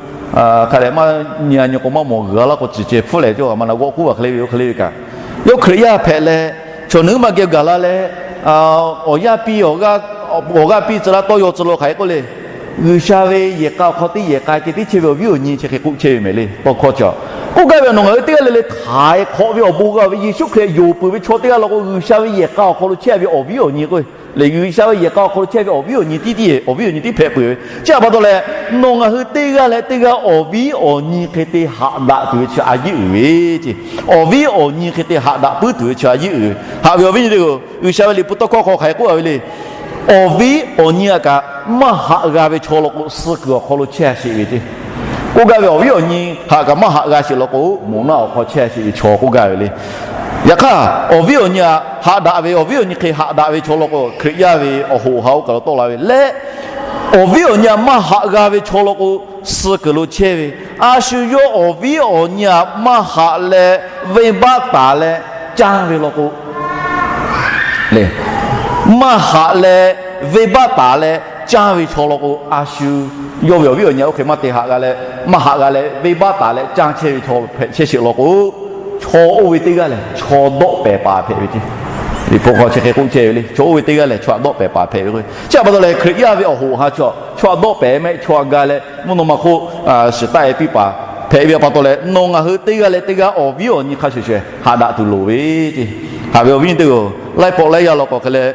hk'a dehꞈ maˇ nyi a nyi k'o maˇ mawˬ g'uiˬ a laˇ k'o, ciˬ ceh hpfuhˇ leh cawˇ kaꞈ maˇ na g'awˆ k'uˉ a hk'e le ve, oˇ hk'e le ve kaꞈ, yawˇ Hkriꞈ yaˇ hpehꞈ leh, chaw nuˉ maˇ geh gaˬ la leh, awˬ yaˇ piˇ, awˬ g'aˇ piˇ tcuh laˇ tawˇ yaw tcuh lo hk'aˬ hk'e k'oˆ le, G'uiˬsha ve yehˬ k'a awˬ hk'aw teˇ yehˬ k'a ceh teˇ chehˇ ve awˬ viˉ awˬ nyi chi hk'e k'oˆ chehˇ ve mehˍ le. Tawˇ hkawˇ chi, k'oˆ gaˇ ve, nawˬ ngaˬ hui teˇ g'aˇ le le htaiˍ hk'awꞈ ve awˬ bon g'a ve Yeˍsuˆ Hkriꞈ yonˍ peuˬ ve chaw teˇ g'aˇ law k'o, G'uiˬsha ve yehˬ k'a awˬ hk'aw lo chehˇ ve awˬ viˉ awˬ nyi k'o, lehˬ G'uiˬsha ve yehˬ k'a awˬ hk'aw lo chehˇ ve awˬ viˉ awˬ nyi tiˉ tiˉ, awˬ viˉ awˬ nyi tiˉ hpehꞈ peuˬ ve. Chi htaꞈ pa taw leh, nawˬ ngaˬ hui teˇ g'aˇ leh teˇ g'aˇ awˬ viˉ awˬ nyi hk'e te haꞈ daꞈ tuˬ ve chi a yeˇ uiˍ ve ceˇ. Awˬ viˉ awˬ nyi hk'e te haꞈ daꞈ puiˉ tuˬ ve chi a yeˇ uiˍ ve. Haꞈ ve awˬ viˉ nyi teˇ-oˬ, G'uiˬsha ve liꞈ hpu tawˇ hkawˇ hk'aw hk'aˬ hk'e k'oˆ a ve le. Awˬ viˉ awˬ nyi a kaꞈ maˇ haꞈ g'a ve chaw law k'o, suh kuiˬ awˬ hk'aw lo chehˇ a sheˍ ve ceˇ. K'oˆ gaˇ ve, awˬ viˉ awˬ nyi haꞈ kaꞈ maˇ haꞈ g'a sheˍ law k'o, moˍ naˆ awˬ hk'aw chehˇ a sheˍ ve chaw k'oˆ gaˇ ve le. Yaꞈ hk'aˇ, awˬ viˉ awˬ nyi a haꞈ daꞈ ve, awˬ viˉ awˬ nyi hk'e haꞈ daꞈ ve chaw law k'o, Hkriꞈ yaˇ ve awˬ hoꞈ awˬ ha oˇ kaˬ lo tawˆ la ve leh, awˬ viˉ awˬ nyi a maˇ haꞈ g'a ve chaw law k'o, suh kuiˬ lo chehˇ ve, a shu yawˇ awˬ viˉ awˬ nyi a maˇ haꞈ leh venˇbaˆ taˍ leh canˇ ve law k'o, lehˬ, maˇ haꞈ leh venˇbaˆ taˍ leh canˇ ve chaw law k'o, a shu yawˇ ve awˬ viˉ awˬ nyi a oˇ hk'e maˇ te haꞈ g'a leh, maˇ haꞈ g'a leh venˇbaˆ taˍ leh canˇ chehˇ ve chaw hpehꞈ chehˇ sheˍ law k'o, chaw oˇ ve teˇ g'aˇ lehˬ chaw dawˆ pehˍ paˍ hpehꞈ ve ceˇ. Liꞈ hpu hk'aw chi hk'e k'oˆ chehˇ ve le. Chaw oˇ ve teˇ g'aˇ lehˬ chaw htaꞈ dawˆ pehˍ paˍ hpehꞈ ve k'o, chi htaꞈ pa taw leh Hkriꞈ yaˇ ve awˬ hoꞈ awˬ ha chaw, chaw htaꞈ dawˆ pehˍ mehˆ, chaw htaꞈ ga leh mvuhˇ naw ma hk'oˆ shiˍ taˆ e piˇ paˍ hpehꞈ ve pa taw leh, nawˬ ngaˬ hui teˇ g'aˇ leh teˇ g'aˇ awˬ viˉ awˬ nyi hk'a shuˍ shuˍ haꞈ daꞈ tuˬ loˍ ve ceˇ. Haꞈ ve awˬ viˉ nyi teˇ-oˬ, laiˉ pawˆ laiˉ yaˇ law k'o hk'e leh,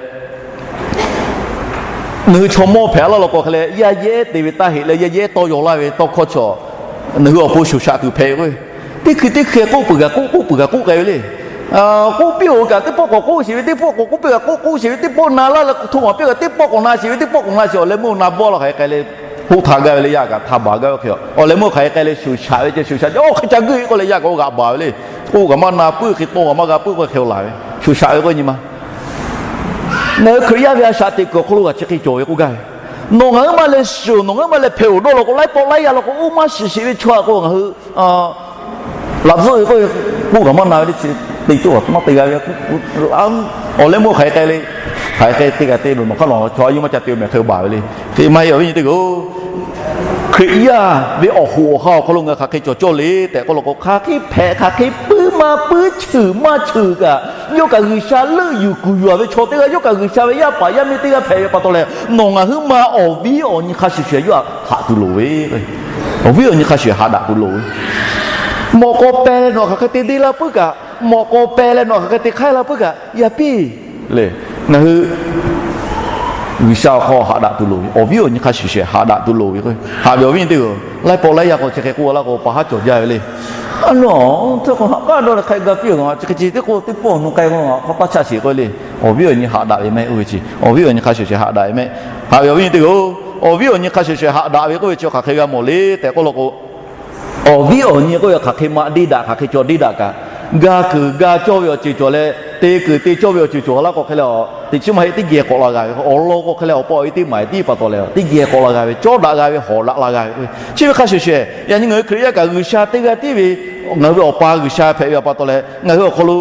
ngaˬ hui chaw mawˇ hpehꞈ laˇ law k'o hk'e leh, yaˇ yehˉ te ve taˇ heꞈ leh yaˇ yehˉ tawˇ yaw laˇ ve tawˇ hkawˇ chaw, ngaˬ hui awˬ pon shoˍ shaꞈ tuˬ hpehꞈ ve k'o, teˇ hkui teˇ hkui k'oˆ peuˬ kaꞈ k'oˆ, k'oˆ peuˬ kaꞈ k'oˆ k'ai ve le. K'oˆ piˇ-oˬ kaꞈ teˇ pawˆ k'awꞈ k'oˆ sheˍ ve, teˇ pawˆ k'awꞈ k'oˆ piˇ kaꞈ k'oˆ k'oˆ sheˍ ve, teˇ pawˆ na laˇ leh htoꞈ ma piˇ kaꞈ teˇ pawˆ k'awꞈ na sheˍ ve, teˇ pawˆ k'awꞈ na sheˍ, awˬ leh meuˇ na bawˆ la hk'aˬ hk'e k'ai leh, hoˆ htaꞈ gaˇ ve le, yaˇ kaꞈ htaꞈ baˬ gaˇ ve hk'e, awˬ leh meuˇ hk'aˬ hk'e k'ai leh shoˍ shaꞈ ve ceˇ, shoˍ shaꞈ ceˇ, awˬ hk'e ca guˇ ve k'oˆ leh yaˇ kaꞈ oˇ g'aꞈ baˬ ve le. K'oˆ kaꞈ maˇ na puiˉ hk'e tawˇ kaꞈ maˇ g'a puiˉ k'oˆ hk'e-oˬ laˬ ve, shoˍ shaꞈ ve k'oˆ nyi ma. Ngaˬ hui Hkriꞈ yaˇ ve a shaꞈ teꞈ kuiˬ awˬ hk'aw lo g'aꞈ chi hk'e cawˬ ve k'oˆ gaˇ ve, nawˬ ngaˬ hui maˇ leh shuˍ, nawˬ ngaˬ hui maˇ leh hpehꞈ-oˬ dawˇ law k'o, laiˉ pawˆ laiˉ yaˇ law k'o, oˇ maˇ shiˍ sheˍ ve chaw a k'o, ngaˬ hui laꞈ zuhˆ ve k'oˆ, k'oˆ kaꞈ maˇ na ve le, chi te cawˇ kaꞈ maˇ te g'a ve, awˬ leh meuˇ hk'aˬ hk'e k'ai le, hk'aˬ hk'e k'ai te kaꞈ te lo nawˬ hk'aˇ lawˬ chaw a yeˇ maˇ ca te-o mehˍ hk'e baˬ ve le. Hk'e maˇ heˆ, awˬ viˉ nyi teˇ-oˬ, Hkriꞈ yaˇ ve awˬ hoꞈ awˬ ha awˬ hk'aw lo ngaˬ hui hk'aˬ hk'e cawˬ cawˇ le tehꞈ k'oˆ law k'o, hk'aˬ hk'e hpehꞈ, hk'aˬ hk'e puiˉ maˇ puiˉ, cheuˬ maˇ cheuˬ kaꞈ, yawˇ kaꞈ G'uiˬsha leuˆ yuˬ kuˬ yuˬ-a ve chaw teˇ g'aˇ, yawˇ kaꞈ G'uiˬsha ve yaˇ paˍ yaˇ miˇ teˇ g'aˇ hpehꞈ ve pa taw leh, nawˬ ngaˬ hui ma awˬ viˉ awˬ nyi hk'a shuˍ shuˍ yawˇ htaꞈ haꞈ tuˬ loˍ ve, awˬ viˉ awˬ nyi hk'a shuˍ shuˍ haꞈ daꞈ tuˬ loˍ ve, mawꞈ k'aw peh leh nawˬ hk'aˬ hk'e te deˇ laˇ puiˉ kaꞈ, mawꞈ k'aw peh leh nawˬ hk'aˬ hk'e te hk'aiˉ laˇ puiˉ kaꞈ, yaˇ piˇ le. Ngaˬ hui G'uiˬsha awˬ hk'aw haꞈ daꞈ tuˬ loˍ ve, awˬ viˉ awˬ nyi hk'a shuˍ shuˍ haꞈ daꞈ tuˬ loˍ ve k'o, haꞈ ve awˬ viˉ nyi teˇ-oˬ, laiˉ pawˆ laiˉ yaˇ k'o chi hk'e k'oˆ laˇ k'o, pa haˉ cawˬ jaˇ ve le. A nawˬ hteˇ k'o haꞈ k'aˇ dawˇ leh hk'aˬ hk'e ga piˇ-oˬ, chi hk'e chi teˇ k'oˆ teˇ pawˆ nu k'ai k'o, a hk'aw taˇ chaˇ sheˍ k'oˆ le. Awˬ viˉ awˬ nyi haꞈ daꞈ ve mehˆ oˇ ve chi, awˬ viˉ awˬ nyi hk'a shuˍ shuˍ haꞈ daꞈ ve mehˆ. Haꞈ ve awˬ viˉ nyi teˇ-oˬ, awˬ viˉ awˬ nyi hk'a shuˍ shuˍ haꞈ daꞈ ve k'oˆ ve chi hk'aˬ hk'e g'a mawˬ le tehꞈ k'oˆ law k'o, awˬ viˉ awˬ nyi k'oˆ ve hk'aˬ hk'e maꞈ deˇ daꞈ, hk'aˬ hk'e cawˬ deˇ daꞈ kaꞈ, ga kuiˬ ga cawˇ ve awˬ ceuˬ cawˬ leh, te kuiˬ te cawˇ ve awˬ ceuˬ cawˬ laˇ k'o hk'e leh, teꞈ chiˉ maˇ heˆ teˇ geh k'awꞈ la g'a ve, awˬ lawn k'o hk'e leh awˬ pa awˬ e teˇ maˬ tiˉ pa taw leh, teˇ geh k'awꞈ la g'a ve, cawˇ daꞈ g'a ve, hawˍ daꞈ la g'a ve k'o, chi ve hk'a shuˍ shuˍ, yaꞈ nyi ngaˬ hui Hkriꞈ yaˇ kaꞈ G'uiˬsha teˇ g'aˇ tiˉ ve, ngaˬ hui ve Awˬ pa G'uiˬsha hpehꞈ ve pa taw leh, ngaˬ hui awˬ hk'aw lo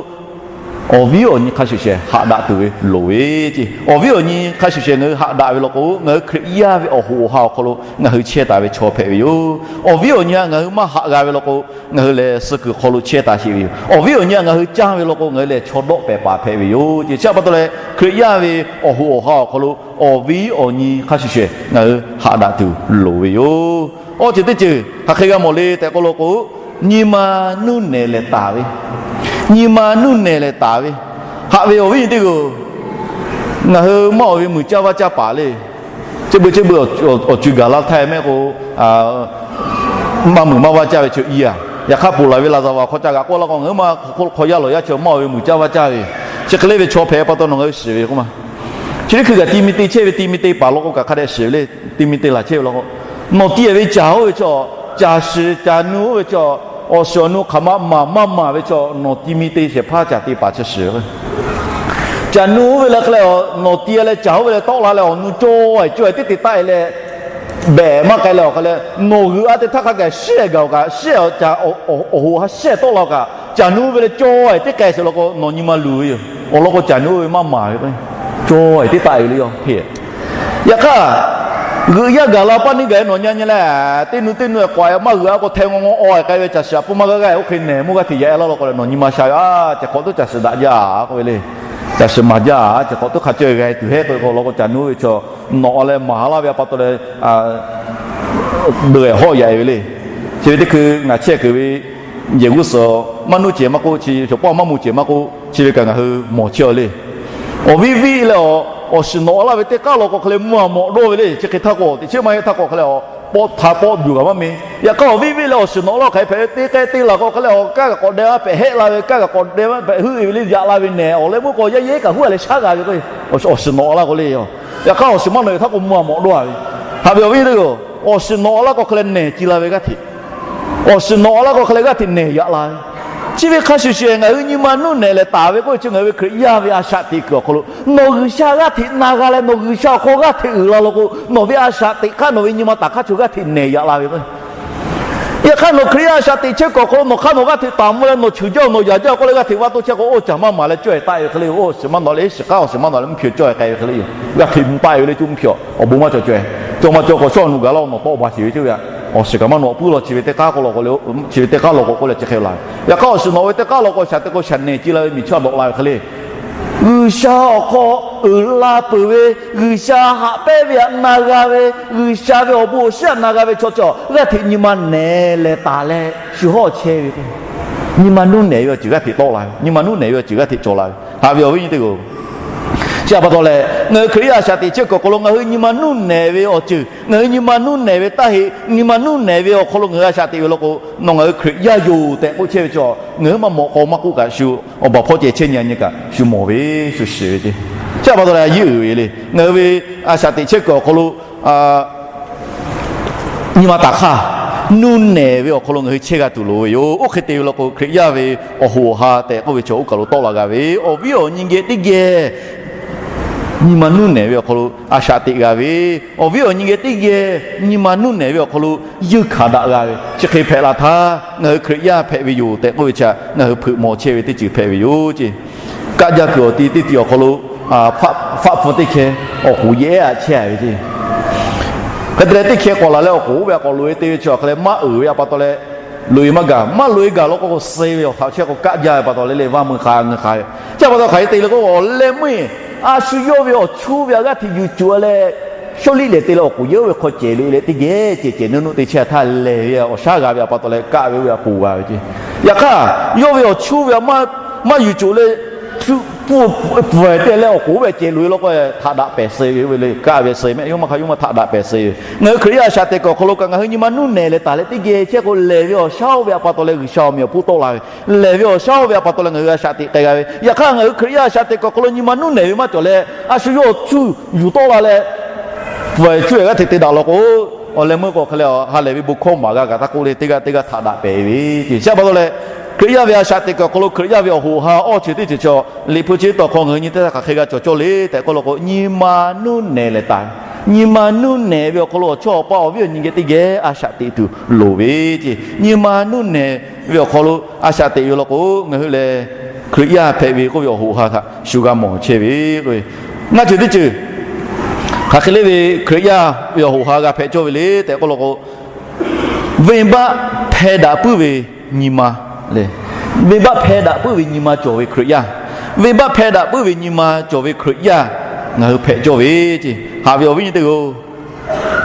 awˬ viˉ awˬ nyi hk'a shuˍ shuˍ haꞈ daꞈ tuˬ ve loˍ ve ceˇ. Awˬ viˉ awˬ nyi hk'a shuˍ shuˍ ngaˬ hui haꞈ daꞈ ve law k'o, ngaˬ hui Hkriꞈ yaˇ ve awˬ hoꞈ awˬ ha awˬ hk'aw lo ngaˬ hui chehˇ taˍ ve chaw hpehꞈ ve yoˬ. Awˬ viˉ awˬ nyi htaꞈ ngaˬ hui maˇ haꞈ g'a ve law k'o, ngaˬ hui lehˬ suh kuiˬ hk'aw lo chehˇ taˍ sheˍ ve yoˬ. Awˬ viˉ awˬ nyi htaꞈ ngaˬ hui canˇ ve law k'o, ngaˬ hui lehˬ chaw dawˆ pehˍ paˍ hpehꞈ ve yoˬ ceˇ. Chi pa taw leh, Hkriꞈ yaˇ ve awˬ hoꞈ awˬ ha awˬ hk'aw lo awˬ viˉ awˬ nyi hk'a shuˍ shuˍ ngaˬ hui haꞈ daꞈ tuˬ loˍ ve yoˬ. Awˬ ceuˬ teˇ ceuˬ hk'aˬ hk'e g'a mawˬ le tehꞈ k'oˆ law k'o, nyi ma nuˇ nehˬ lehˬ taˍ ve, nyi ma nuˇ nehˬ lehˬ taˍ ve, haꞈ ve awˬ viˉ nyi teˇ g'uˬ, ngaˬ hui maˇ awˬ ve muiˬ caˇ vaˇ caˇ paˍ le. Chehˇ beuꞈ chehˇ beuꞈ awˬ ceuˬ gaˬ la htaˇ mehˆ k'o, maˇ muiˬ maˇ vaˇ caˇ ve chaw i a. Yaꞈ hk'aˇ ponˬ laˬ ve laˍzaˍvaˍ hk'aw ca g'aꞈ k'oˆ laˇ k'o, ngaˬ hui ma hk'aw yaˇ lawˬ yaˇ chi maˇ awˬ ve muiˬ caˇ vaˇ caˇ ve, chi hk'e le ve chaw hpehꞈ pa taw nawˬ ngaˬ hui shiˍ ve k'oˆ ma. Chi teˇ hkui kaꞈ Ti-mi-te chehˇ ve, Ti-mi-te paˍ law k'o kaꞈ hk'a dehꞈ shiˍ ve le. Ti-mi-te laˬ chehˇ ve law k'o, nawˬ tiˇ ve caˬ oˇ ve chaw, caˬ shiˍ caˬ nu oˇ ve chaw, Awˬ shiˍ awˬ nu hk'aˬ ma maˍ maˇ maˍ ve chaw, nawˬ ti mi te shehˍ hpaˇ caˬ te paˍ chi shiˍ ve. Caˬ nu oˇ ve leh hk'e leh, nawˬ ti leh caˬ oˇ ve leh tawˆ la leh awˬ nu cawˇ-e cawˇ-e teˇ te taˆ-e leh, behꞈ maˇ k'ai leh awˬ hk'e leh, nawˬ g'uiˬ a te htaˇ hk'a gaˬ shiˉ-e gaˬ-oˬ kaꞈ, shiˉ-e caˬ awˬ hoꞈ ha shiˉ-e tawˆ la-oˬ kaꞈ, caˬ nu oˇ ve leh cawˇ-e teˇ k'ai sheˍ law k'o, nawˬ nyi ma luˬ ve yoˬ. Awˬ lawn k'o, caˬ nu oˇ ve maˇ maˍ ve, cawˇ-e teˇ taˆ-e ve le yoˬ hk'e. Yaꞈ hk'aˇ, g'uiˬ yaˇ gaˬ la paˇ neˇ gaˬ-e nawˬ nyi nyi leh, teˇ nu teˇ nu-e k'awꞈ-e maˇ g'uiˬ a k'o, hteh ngawˬ ngawˬ awˬ-e k'ai ve caˬ shiˍ aꞈ pon maˇ g'a g'a-e oˇ hk'e nehˬ mvuhˇ g'aˇ hteꞈ yaꞈ-e laˇ law k'o leh, nawˬ nyi ma sha ve, a, ceh hk'awꞈ tuˉ caˬ shiˍ daꞈ jaˇ k'oˆ ve le. Caˬ shiˍ maˍ jaˇ, ceh hk'awꞈ tuˉ hk'a caweh g'a-e tuˬ hehˉ k'oˆ ve k'o, law k'o caˬ nu oˇ ve chaw nawˬ leh maˍ laˇ ve a pa taw leh, deuˬ-e hawˆ yaꞈ-e ve le. Chi ve teˇ hkui ngaˬ chehˇ kuiˬ ve yehˬ g'uˇ suhˍ maˇ nuˇ cehˬ maˇ k'oˆ, chi shawˍ pawˆ maˇ mvuh cehˬ maˇ k'oˆ, chi ve kaꞈ ngaˬ hui mawˬ chehˇ-a le. Awˬ viˉ viˉ leh awˬ, awˬ shiˍ nawꞈ laˇ ve teˇ k'aˉ law k'o hk'e leh mvuhˇ a mawꞈ dawˇ ve le. Chi hk'e htaˇ k'o, teꞈ chiˉ maˇ heˆ htaˇ k'o hk'e leh awˬ, pawˆ htaꞈ pawˆ yuˬ kaꞈ maˇ mi. Yaꞈ hk'aˇ awˬ viˉ viˉ leh awˬ shiˍ nawꞈ laˇ hk'e hpehꞈ ve teˇ k'ehˉ teˇ laˬ k'o hk'e leh awˬ kaˇ kaꞈ k'awꞈ deh-a hpehꞈ hehˆ la ve, kaˇ kaꞈ k'awꞈ deh-a hpehꞈ heuˆ-e ve le, yaꞈ la ve nehˬ. Awˬ leh meuˇ k'o yaˇ yehˉ kaꞈ huˉ-a leh shaˉ g'a ve k'o, awˬ shiˍ nawꞈ laˇ k'o le yoˬ. Yaꞈ hk'aˇ awˬ shiˍ maˇ nawꞈ-e htaˇ k'o mvuhˇ a mawꞈ dawˇ-a ve. Haꞈ ve awˬ viˉ teˇ g'aˇ, awˬ shiˍ nawꞈ laˇ k'o hk'e leh nehˬ ci la ve g'aˇ hteꞈ, awˬ shiˍ nawꞈ laˇ k'o hk'e leh g'aˇ hteꞈ nehˬ yaꞈ la ve. Chi ve hk'a shuˍ shuˍ ngaˬ hui nyi ma nuˇ nehˬ leh taˍ ve k'oˆ ve chi ngaˬ hui ve Hkriꞈ yaˇ ve a shaꞈ teꞈ kuiˬ awˬ hk'aw lo, nawˬ G'uiˬsha g'aˇ hteꞈ na g'a leh nawˬ G'uiˬsha awˬ hk'aw g'aˇ hteꞈ uiˍ la law k'o, nawˬ ve a shaꞈ teꞈ hk'aˇ nawˬ ve nyi ma taˍ hk'aˇ chaw g'aˇ hteꞈ nehˬ yaꞈ la ve k'o, yaꞈ hk'aˇ nawˬ Hkriꞈ yaˇ a shaꞈ teꞈ chehˇ kuiˬ awˬ hk'aw lo nawˬ hk'aˇ nawˬ g'aˇ hteꞈ taˍ mvuh leh nawˬ cheuˬ jaˇ nawˬ yaꞈ jaˇ k'oˆ leh g'aˇ hteꞈ vaˇ toˇ chehˇ k'o, oˇ caˬ maˇ maˍ leh cawˇ-e taˆ-e ve hk'e le yoˬ. Oˇ shiˍ maˇ nawꞈ leh iˉ shiˍ k'aˉ awˬ shiˍ maˇ nawꞈ leh mvuhˇ hpyeˬ cawˇ-e k'ai ve hk'e le yoˬ. G'aˇ hteꞈ mvuh taˆ-e ve le, co mvuhˇ hpyeˬ awˬ bon maˇ cawˬ caweh. Cawˇ maˇ cawˇ k'o shawˉ nu gaˬ laˇ-o, nawˬ tawˆ ba sheˍ ve ceuˬ ve. Awˬ shiˍ kaꞈ maˇ nawꞈ puiˉ law chi ve teˇ k'aˉ k'o law k'o le, chi ve teˇ k'aˉ law k'o k'oˆ leh chi hk'e la ve. Yaꞈ hk'aˇ awˬ shiˍ nawꞈ ve teˇ k'aˉ law k'o shaˍ teꞈ k'o shaˍ nehˬ ci la ve miˬ chaˇ dawꞈ la ve hk'e le G'uiˬsha awˬ hk'aw uiˍ la peuˬ ve, G'uiˬsha haꞈ pehnˇ ve htaꞈ na g'a ve, G'uiˬsha ve awˬ bon awˬ shinˉ htaꞈ na g'a ve chaw cawˬ g'aˇ hteꞈ nyi ma nehˬ leh taˍ leh shu hawˇ chehˇ ve k'o, nyi ma nuˇ nehˬ ve awˬ ceuˬ g'aˇ hteꞈ tawˆ la ve, nyi ma nuˇ nehˬ ve awˬ ceuˬ g'aˇ hteꞈ cawˬ la ve. Haꞈ ve awˬ viˉ nyi teˇ g'aˇ, chi a pa taw leh ngaˬ hui Hkriꞈ yaˇ a shaꞈ teꞈ chehˇ kuiˬ awˬ hk'aw lo ngaˬ hui nyi ma nuˇ nehˬ ve awˬ ceuˬ, ngaˬ hui nyi ma nuˇ nehˬ ve taˇ heˆ. Nyi ma nuˇ nehˬ ve awˬ hk'aw lo ngaˬ hui a shaꞈ teꞈ ve law k'o, nawˬ ngaˬ hui Hkriꞈ yaˇ yoˬ tehꞈ k'oˆ chehˇ ve chaw ngaˬ hui maˇ mawꞈ k'aw maˇ k'oˆ kaꞈ shu awˬ baˬ hpawˇ ceh chehˇ nyi a nyi kaꞈ shu mawˬ ve shu shiˍ ve ce. Chi a pa taw leh a yiˉ uiˍ ve le. Ngaˬ hui ve a shaꞈ teꞈ chehˇ kuiˬ awˬ hk'aw lo nyi ma taˍ hk'aˇ nuˇ nehˬ ve awˬ hk'aw lo ngaˬ hui chehˇ g'a tuˬ loˍ ve yoˬ. Oˇ hk'e te ve law k'o, Hkriꞈ yaˇ ve awˬ hoꞈ awˬ ha tehꞈ k'oˆ ve chaw oˇ kaˬ lo tawˆ la g'a ve, awˬ viˉ awˬ nyi geh teˇ geh nyi ma nuˇ nehˬ ve awˬ hk'aw lo a shaꞈ teꞈ g'a ve, awˬ viˉ awˬ nyi geh teˇ geh nyi ma nuˇ nehˬ ve awˬ hk'aw lo yeunˇ hkanˍ daꞈ g'a ve, chi hk'e hpehꞈ la htaˇ ngaˬ hui Hkriꞈ yaˇ hpehꞈ ve yoˬ tehꞈ k'oˆ ve chi ngaˬ hui hpeuꞈ maw chehˇ ve teˇ ceuˬ hpehꞈ ve yoˬ ce. Kaˆ jaˇ kuiˬ awˬ ti teˇ ti awˬ hk'aw lo faˆ hpu teˇ hkeh awˬ k'oˍ yehˇ aꞈ chehˇ a ve ce. Hk'e te leh teˇ hkeh k'awꞈ laˬ leh awˬ k'oˍ oˇ ve a k'awꞈ loꞈ-e te ve chi awˬ hk'e leh maˇ uiˍ ve a pa taw leh loꞈ-e maˇ gaˬ. Maˇ loꞈ-e gaˬ law k'o, suh ve awˬ htaꞈ chehˇ k'o kaˆ jaˇ ve pa taw leh leh vaˇ meuˇ hk'a ngeuˍ hk'a ve. Chi a pa taw hk'aˬ hk'e te le k'o, awˬ leh meuˇ-e a shu yawˇ ve awˬ chuˇ ve a g'aˇ hteꞈ yuˬ coˬ leh Sawˉliˆ lehˬ te leh awˬ k'oˍ yehˇ oˇ ve hk'aw cehˬ loꞈ-e leh teˇ geh cehˬ cehˬ nuˇ nuˇ te chehˇ htaˇ lehˬ ve awˬ shaˉ g'a ve a pa taw leh kaˆ ve oˇ ve a poˬ g'a ve ce. Yaꞈ hk'aˇ yawˇ ve awˬ chuˇ ve maˇ yuˬ coˬ leh pfuhˇ pfuhˇ te leh awˬ k'oˍ oˇ ve cehˬ loꞈ-e law k'o htaꞈ daꞈ pehˍ suh ve oˇ ve le. Kaˆ ve suh mehˆ yawˇ maˇ hk'a yawˇ maˇ htaꞈ daꞈ pehˍ suh ve. Ngaˬ hui Hkriꞈ yaˇ a shaꞈ teꞈ kuiˬ awˬ hk'aw lo kaꞈ ngaˬ hui nyi ma nuˇ nehˬ leh taˍ leh teˇ geh chehˇ k'o lehˬ ve awˬ shaˉ oˇ ve a pa taw leh G'uiˬsha awˬ meꞈ awˬ hponˇ tawˆ la ve lehˬ ve awˬ shaˉ oˇ ve a pa taw leh ngaˬ hui a shaꞈ teꞈ k'ai g'a ve. Yaꞈ hk'aˇ ngaˬ hui Hkriꞈ yaˇ a shaꞈ teꞈ kuiˬ awˬ hk'aw lo nyi ma nuˇ nehˬ ve maˇ cawˬ leh a shu yawˇ awˬ cuˇ yuˬ tawˆ la leh pfuhˇ-e cuˇ-e g'aˇ hteꞈ te daꞈ law k'o, awˬ leh meuˇ k'o hk'e leh ha lehˬ ve bon hkawˇ maˍ g'a kaꞈ htaˇ k'oˆ le teˇ g'aˇ teˇ g'aˇ htaꞈ daꞈ pehˍ ve ce. Chi a pa taw leh Hkriꞈ yaˇ ve a shaꞈ teꞈ kuiˬ awˬ hk'aw lo Hkriꞈ yaˇ ve awˬ hoꞈ ha awˇ ceuˬ teˇ ceuˬ chaw Liꞈ hpu chi tawˬ hk'aw ngaˬ hui nyi teˇ htaˇ hk'aˬ hk'e g'a cawˬ cawˇ le tehꞈ k'oˆ law k'o, nyi ma nuˇ nehˬ leh taˍ, nyi ma nuˇ nehˬ ve awˬ hk'aw lo awˬ chawˇ awˬ paˇ awˬ viˉ awˬ nyi geh teˇ geh a shaꞈ teꞈ tuˬ loˍ ve ce. Nyi ma nuˇ nehˬ ve awˬ hk'aw lo a shaꞈ teꞈ ve law k'o, ngaˬ hui lehˬ Hkriꞈ yaˇ hpehꞈ ve k'oˆ ve awˬ hoꞈ ha htaꞈ shu g'a mawˬ chehˇ ve k'o, ngaˇ ceuˬ teˇ ceuˬ hk'aˬ hk'e le ve Hkriꞈ yaˇ ve awˬ hoꞈ ha g'a hpehꞈ cawˇ ve le tehꞈ k'oˆ law k'o, venˇbaˆ hpeh daꞈ puiˉ ve nyi ma le. Venˇbaˆ hpeh daꞈ puiˉ ve nyi ma cawˬ ve Hkriꞈ yaˇ, venˇbaˆ hpeh daꞈ puiˉ ve nyi ma cawˬ ve Hkriꞈ yaˇ ngaˬ hui hpehꞈ cawˇ ve ce. Haꞈ ve awˬ viˉ nyi teˇ g'aˇ-oˬ,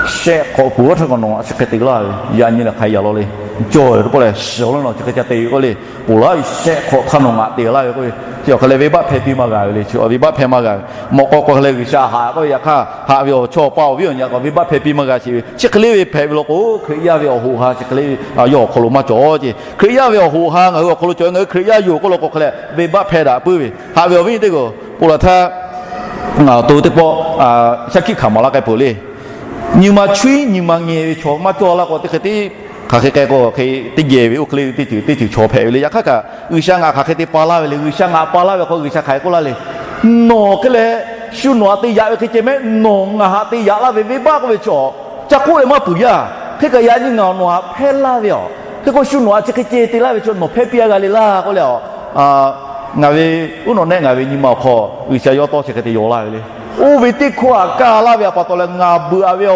shehˆ hk'awꞈ kuˬ aˉ htaˇ kaꞈ nawˬ a chi hk'e te laˇ ve yaꞈ nyi lehˬ hk'aˬ hk'e yaꞈ law le. Cawˬ leh teˇ pawˆ lehˬ shiˍ-oˬ leh nawˬ chi hk'e ca te ve k'oˆ le. Ponˬ laˇ ve shehˆ hk'awꞈ htaˇ nawˬ ngaˬ te laˇ ve k'oˆ ve, chi awˬ hk'e leh venˇbaˆ hpeh piˇ maˇ g'a ve le. Chi venˇbaˆ hpeh maˇ g'a ve, mawꞈ k'aw k'aw hk'e leh G'uiˬsha haꞈ k'oˆ ve yaꞈ hk'aˇ haꞈ ve awˬ chawˇ awˬ paˇ awˬ viˉ awˬ nyi k'awꞈ venˇbaˆ hpeh piˇ maˇ g'a sheˍ ve. Chi hk'e le ve hpehꞈ ve law k'o, Hkriꞈ yaˇ ve awˬ hoꞈ ha chi hk'e le ve yawˇ awˬ hk'aw lo maˇ cawˬ ce. Hkriꞈ yaˇ ve awˬ hoꞈ ha ngaˬ hui awˬ hk'aw lo cawˬ ve, ngaˬ hui Hkriꞈ yaˇ yoˬ k'oˆ law k'o hk'e leh venˇbaˆ hpeh daꞈ puiˉ ve. Haꞈ ve awˬ viˉ nyi teˇ g'aˇ-oˬ, ponˬ laˬ htaˇ ngaˬ awˬ to teˇ pawˆ shaˉ hkiˆ hkanˍ maˍ laˇ k'ai peuˬ le. Nyi ma chuˇ nyi ma ngeh ve chaw maˇ cawˇ laˇ k'o teˇ hk'e tiˉ Hk'aˬ hk'e k'ai k'o, hk'e teˇ geh ve oˇ hk'e le, teˇ ceuˬ teˇ ceuˬ chaw hpehꞈ ve le. Yaꞈ hk'aˇ kaꞈ G'uiˬsha ngaˬ hk'aˬ hk'e te pa laˇ ve le. G'uiˬsha ngaˬ pa laˇ ve awˬ hk'aw G'uiˬsha hk'aˬ hk'e k'oˆ laˇ le. Nawˬ hk'e leh shu nawˬ htaꞈ te yaꞈ ve hk'e ceh mehˆ, nawˬ ngaˬ htaꞈ te yaꞈ laˇ ve venˇbaˆ k'oˆ ve chaw, ca k'oˆ leh maˇ peuˬ yaˇ. Hk'e kaꞈ yaꞈ nyi ngaˬ nawˬ htaꞈ hpehˇ laˇ ve yoˬ. Hk'e k'o shu nawˬ htaꞈ chi hk'e ceh te laˇ ve chaw nawˬ hpehˇ piˇ a g'a le laˇ k'oˆ leh, ngaˬ ve uˉ nawꞈ nehˆ ngaˬ ve nyi ma awˬ hk'aw G'uiˬsha yawˇ tawˇ chi hk'e te yaw laˇ ve le. Oˇ ve teˇ hkawˇ htaꞈ kaˇ laˇ ve htaꞈ pa taw leh ngaˬ beuꞈ a ve,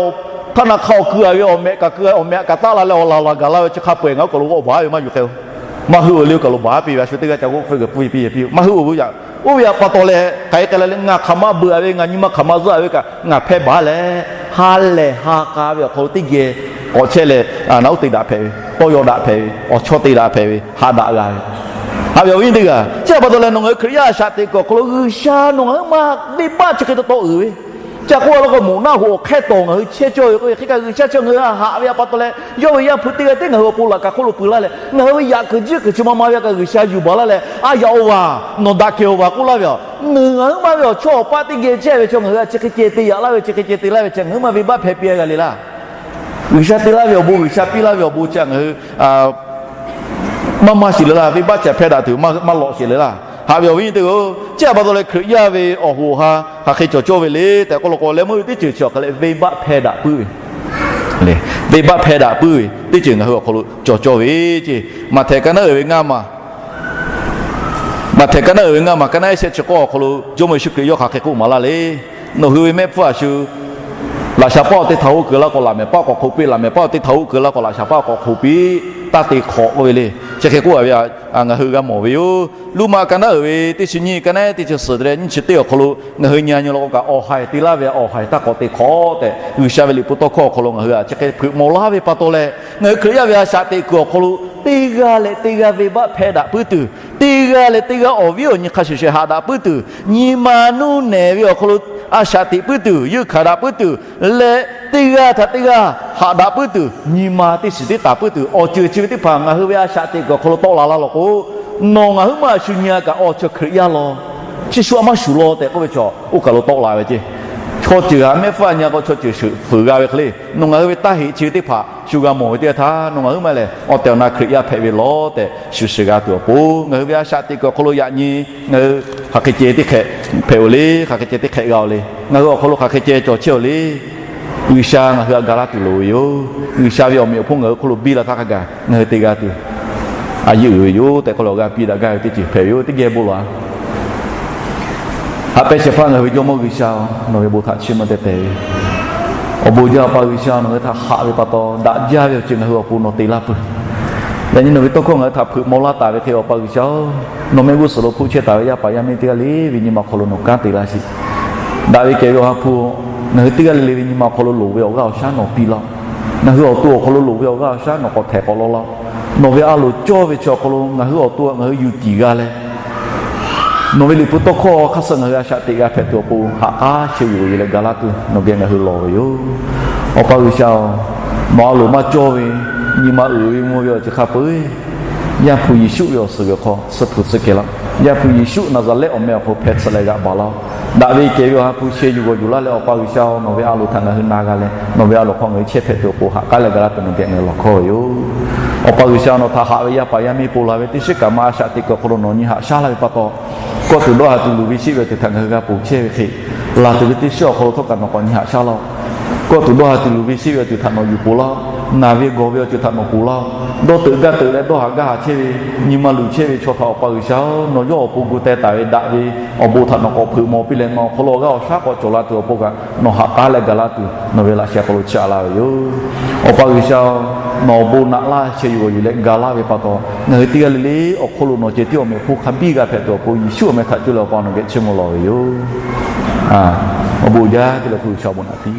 hk'aˇ na hk'a awˬ keu a ve, awˬ mehꞈ kaꞈ keu, awˬ mehꞈ kaꞈ taˆ la leh awˬ laˬ laˬ gaˬ laˇ ve chi hk'a peu-eˬ ngaˬ hui kaˬ lo g'awˆ baˬ ve maˇ yuˬ k'ai-o. Maˇ hui-oˬ le, kaˬ lo baˬ piˇ ve a shu teˇ g'aˇ ca g'awˆ feu g'uiˬ piˇ piˇ piˇ-oˬ. Maˇ hui-oˬ ve yaꞈ. Oˇ ve htaꞈ pa taw leh hk'aˬ hk'e k'ai la leh ngaˬ hk'aˬ ma beuꞈ a ve, ngaˬ nyi ma hk'aˬ ma zuhˆ a ve kaꞈ ngaˬ hpehˇ baˬ leh, ha lehˬ ha k'a ve awˬ hk'aw lo teˇ geh k'awꞈ chehˇ leh, naꞈ uˉ te daꞈ hpehꞈ ve, tawˇ yaw daꞈ hpehꞈ ve, awˬ chawˇ te daꞈ hpehꞈ ve, haꞈ daꞈ g'a ve. Haꞈ ve awˬ viˉ teˇ g'aˇ, chi htaꞈ pa taw leh nawˬ ngaˬ hui Hkriꞈ yaˇ a shaꞈ teꞈ kuiˬ awˬ hk'aw lo G'uiˬsha nawˬ ngaˬ hui ma venˇbaˆ chi hk'e taw taw uiˍ ve, chi htaꞈ k'oˆ laˇ k'o, moꞈ naˆ hoꞈ awˬ hk'ehˇ tawˍ ngaˬ hui chehˇ cawˇ ve k'oˆ ve hk'e kaꞈ, G'uiˬsha chi ngaˬ hui htaꞈ haꞈ ve htaꞈ pa taw leh, yawˇ ve Yaˇ hpu teˇ g'aˇ tiˉ ngaˬ hui awˬ pon laꞈ ka hk'oˆ lo pui laˇ leh, ngaˬ hui ve yaꞈ kuiˬ jiˇ kuiˬ chi ma ma ve a kaꞈ G'uiˬsha yuˬ baˬ laˇ leh, a yaꞈ-oˬ vaˬ, nawˬ daꞈ kehˬ-oˬ vaˬ k'oˆ laˇ ve yoˬ. Nawˬ ngaˬ hui maˇ ve awˬ chawˇ awˬ paˆ teˇ geh chehˇ ve chaw ngaˬ hui htaꞈ chi hk'e ceh te yaꞈ laˇ ve, chi hk'e ceh te laˇ ve chi ngaˬ hui maˇ venˇbaˆ hpehꞈ piˇ a g'a le laˇ. G'uiˬsha te laˇ ve awˬ bon, G'uiˬsha piˇ laˇ ve awˬ bon chi htaꞈ ngaˬ hui maˇ maˇ shiˍ le laˇ. Venˇbaˆ chi htaꞈ hpehˇ daꞈ tuˬ maˇ lawꞈ sheˍ le laˇ. Haꞈ ve awˬ viˉ nyi teˇ g'aˇ-oˬ, chi htaꞈ pa taw leh Hkriꞈ yaˇ ve awˬ hoꞈ awˬ ha hk'aˬ hk'e cawˬ cawˇ ve le tehꞈ k'oˆ law k'o, leh meuˇ ve teˇ ceuˬ chi awˬ hk'aˬ leh venˇbaˆ hpehˇ daꞈ puiˉ ve, venˇbaˆ hpehˇ daꞈ puiˉ ve teˇ ceuˬ ngaˬ hui awˬ hk'aw lo cawˬ cawˇ ve ceˇ. Maꞈhtehˍ ka naˉ uiˍ ve ngaˇ maˬ, Maꞈhtehˍ ka naˉ uiˍ ve ngaˇ maˬ ka naˉ ehˉ shehˆ chi k'awˇ awˬ hk'aw lo Jawˇmawˇ Yeˍsuˆ Hkriꞈ yawˇ hk'aˬ hk'e k'oˆ maˍ laˇ le. Nawˬ hui ve mehˆ hpfuhˇ a shu, laꞈ sha paˆ awˬ teˇ htaꞈ hoˆ keu laˇ k'o, laꞈ mehˍ paˆ k'awꞈ hk'oꞈ piˇ, laꞈ mehˍ paˆ awˬ teˇ htaꞈ hoˆ keu laˇ k'o, laꞈ sha paˆ k'awꞈ hk'oꞈ piˇ, taˇ te hk'awꞈ k'oˆ ve le. Chi hk'e k'oˆ a ve ngaˬ hui g'a mawˬ ve yoˬ. Roˉmaꞈ ka naˉ uiˍ ve teˇ chi nyiˇ, ka naˉ ehˉ teˇ chi suhˍ te leh nyiˇ chi teˇ awˬ hk'aw lo ngaˬ hui nyi a nyi law k'o kaꞈ, awˬ haiˬ te laˇ ve awˬ haiˬ taˇ k'awꞈ te hk'awꞈ tehꞈ, G'uiˬsha ve liꞈ hpu tawˇ hkawˇ awˬ hk'aw lo ngaˬ hui htaꞈ chi hk'e hpeuꞈ maw laˇ ve pa taw leh, ngaˬ hui Hkriꞈ yaˇ ve a shaꞈ teꞈ kuiˬ awˬ hk'aw lo teˇ g'aˇ leh teˇ g'aˇ venˇbaˆ hpehˇ daꞈ puiˉ tuˬ, teˇ g'aˇ leh teˇ g'aˇ awˬ viˉ awˬ nyi hk'a shuˍ shuˍ haꞈ daꞈ puiˉ tuˬ, nyi ma nuˇ nehˬ ve awˬ hk'aw lo a shaꞈ teꞈ puiˉ tuˬ, yeunˇ hkanˍ daꞈ puiˉ tuˬ leh, teˇ g'aˇ htaꞈ teˇ g'aˇ haꞈ daꞈ puiˉ tuˬ, nyi ma teˇ shiˍ teˇ taˍ puiˉ tuˬ, awˬ ceuˬ chi ve teˇ hpaˍ ngaˬ hui ve a shaꞈ teꞈ kuiˬ awˬ hk'aw lo tawˆ la laˇ law k'o, nawˬ ngaˬ huiˉ maˬ a shu nyi a kaꞈ, awˬ chi Hkriꞈ yaˇ law, chi shu a maˇ shuˍ law tehꞈ k'oˆ ve chaw oˇ kaˬ lo tawˆ la ve ceˇ. Chaw ceuˬ htaꞈ mehˆ hpfuhˇ a nyi a k'o, chaw ceuˬ shuˍ fuiˍ g'a ve hk'e le, nawˬ ngaˬ hui ve taˇ heꞈ chi ve teˇ hpaˍ shu g'a mawˬ ve teˇ g'aˇ htaˇ, nawˬ ngaˬ huiˉ maˬ lehˬ awˬ tehˬ awˬ na Hkriꞈ yaˇ hpehꞈ ve lawˬ tehꞈ shuˍ shiˍ g'a tuˬ awˬ pon, ngaˬ hui ve a shaꞈ teꞈ kuiˬ awˬ hk'aw lo yaꞈ nyi ngaˬ hui hk'aˬ hk'e ceh teˇ hk'ehꞈ hpehꞈ-oˬ le, hk'aˬ hk'e ceh teˇ hk'ehꞈ g'a-oˬ le, ngaˬ hui awˬ hk'aw lo hk'aˬ hk'e ceh cawˬ chehˇ-oˬ le. G'uiˬsha ngaˬ hui htaꞈ ga laˇ tuˬ loˍ ve yoˬ. G'uiˬsha ve awˬ meꞈ awˬ hponˇ ngaˬ hui hk'oˆ lo biˇ la htaˇ hk'a gaˬ ngaˬ hui te g'a tuˬ a yeˇ uiˍ ve yoˬ tehꞈ k'oˆ leh, awˬ g'aˇ piˇ daꞈ gaˇ ve teˇ ceuˬ hpehꞈ ve yoˬ. Teˇ geh bon lawˬ-a. Haꞈ pehnˇ shehˍ hpaˇ ngaˬ hui ve Jawˇmawˇ G'uiˬsha-oˬ, nawˬ ve bon htaꞈ chiˇ mvuh teh teh ve awˬ bon jaˇ, Awˬ pa G'uiˬsha, nawˬ hui htaꞈ haꞈ ve pa taw daꞈ jaˇ ve awˬ ceuˬ ngaˬ hui awˬ pon nawˬ te laˇ peuˬ. Yaꞈ nyi nawˬ ve tawˇ hkawˇ ngaˬ hui htaꞈ hpeuꞈ maw laˇ taˍ ve hk'e, Awˬ pa G'uiˬsha-oˬ, nawˬ mehˆ g'uˇ suhˍ lo hpoˆ chehˇ taˍ ve yaˇ paˍ yaˇ miˇ teˇ g'aˇ le ve nyi ma awˬ hk'aw lo nawˬ kanˉ te laˇ sheˍ. Daꞈ ve kehˬ ve Awˬ ha hpu, ngaˬ hui teˇ g'aˇ le le ve nyi ma awˬ hk'aw lo loˍ ve awˬ g'aˇ awˬ shaˉ nawˬ piˇ laˇ-oˆ. Ngaˬ hui awˬ to awˬ hk'aw lo loˍ ve awˬ g'aˇ awˬ shaˉ nawˬ k'awꞈ htehˍ k'awꞈ law laˇ-oˆ. Nawˬ ve a loˍ cawˇ ve chi awˬ hk'aw lo ngaˬ hui awˬ to ngaˬ hui yuˬ tiˍ g'a leh, nawˬ ve liꞈ hpu tawˇ hkawˇ hk'aˇ suh ngaˬ hui a shaꞈ teꞈ g'a hpehꞈ tuˬ awˬ pon haꞈ k'aˉ chehˇ yuˬ-oˬ leh ga laˇ tuˬ nawˬ geh ngaˬ hui lawˬ ve yoˬ. Awˬ pa G'uiˬsha-oˬ, nawˬ a loˍ maˇ cawˇ ve, nyi ma uiˍ ve mvuh ve awˬ ceuˬ hk'a peu-eˬ Yaˇ hpu Yeˍsuˆ ve awˬ suhˍ g'uiˬ hk'aw tsuhˇ hpu tsuhˇ kehˬ laˇ. Yaˇ hpu Yeˍsuˆ Naˍzaˍrehˆ awˬ meh awˬ hk'aw lo hpehˇ tsuhꞈ leh g'aꞈ baˬ laˇ-oˆ. Daꞈ ve kehˬ ve Awˬ ha hpu sheh yuˬ g'awˬ yuˬ laˇ leh, Awˬ pa G'uiˬsha-oˬ, nawˬ ve a loˍ htaꞈ ngaˬ hui na g'a leh, nawˬ ve a loˍ hk'aw ngaˬ hui chehˇ hpehꞈ tuˬ awˬ pon haꞈ k'aˉ leh ga laˇ tuˬ nawˬ geh ngaˬ hui lawˬ hkawˇ ve yoˬ. Awˬ pa G'uiˬsha, nawˬ htaꞈ haꞈ ve yaˇ paˍ yaˇ miˇ ponˬ la ve teˇ shiˉ kaꞈ ma a shaꞈ teꞈ kuiˬ awˬ hk'aw lo nawˬ nyi haꞈ shaˉ laˇ ve pa taw, kawˆ tuˬ dawˇ ha tuˬ luˬ ve sheˆ ve awˬ ceuˬ htaꞈ ngaˬ hui g'a ponˬ chehˇ ve hk'e, laˬ tuˬ ve teˇ shiˉ awˬ hk'aw lo htawˇ kaꞈ nawˬ k'awꞈ nyi haꞈ shaˉ laˇ-oˆ. Kawˆ tuˬ dawˇ ha tuˬ luˬ ve sheˆ ve awˬ ceuˬ htaꞈ nawˬ yuˬ ponˬ laˇ-oˆ. Naˬ ve gawˬ ve awˬ ceuˬ htaꞈ nawˬ ponˬ laˇ-oˆ. Dawˇ teuꞈ gaˇ teuꞈ leh dawˇ haꞈ gaˇ haꞈ chehˇ ve, nyi ma luˬ chehˇ ve chaw htaꞈ Awˬ pa G'uiˬsha-oˬ, nawˬ yawˇ awˬ pon gu teh taˍ ve daꞈ ve awˬ bon htaꞈ nawˬ k'awꞈ hpeuꞈ maw piˇ leh, nawˬ awˬ hk'aw lo awˬ g'aˇ awˬ shaˉ k'awꞈ cawˬ la tuˬ awˬ pon kaꞈ nawˬ haꞈ k'aˉ leh ga laˇ tuˬ nawˬ ve laꞈ sheh hk'aw lo chiˇ aꞈ laˇ ve yoˬ. Awˬ pa G'uiˬsha-oˬ, nawˬ awˬ bon naꞈ laˇ sheh yuˬ g'awˬ yuˬ leh ga laˇ ve pa taw, ngaˬ hui teˇ g'aˇ le le awˬ hk'oˆ lo nawˬ ceh tiˉ awˬ meꞈ awˬ hponˇ hk'a biˇ g'a hpehꞈ tuˬ awˬ pon Yeˍsuˆ awˬ meh htaꞈ cuˇ leh Awˬ pa nawˬ geh chiˇ mvuh lawˬ ve yoˬ. Awˬ bon jaˇ te leh hpu G'uiˬsha awˬ bon naꞈ piˇ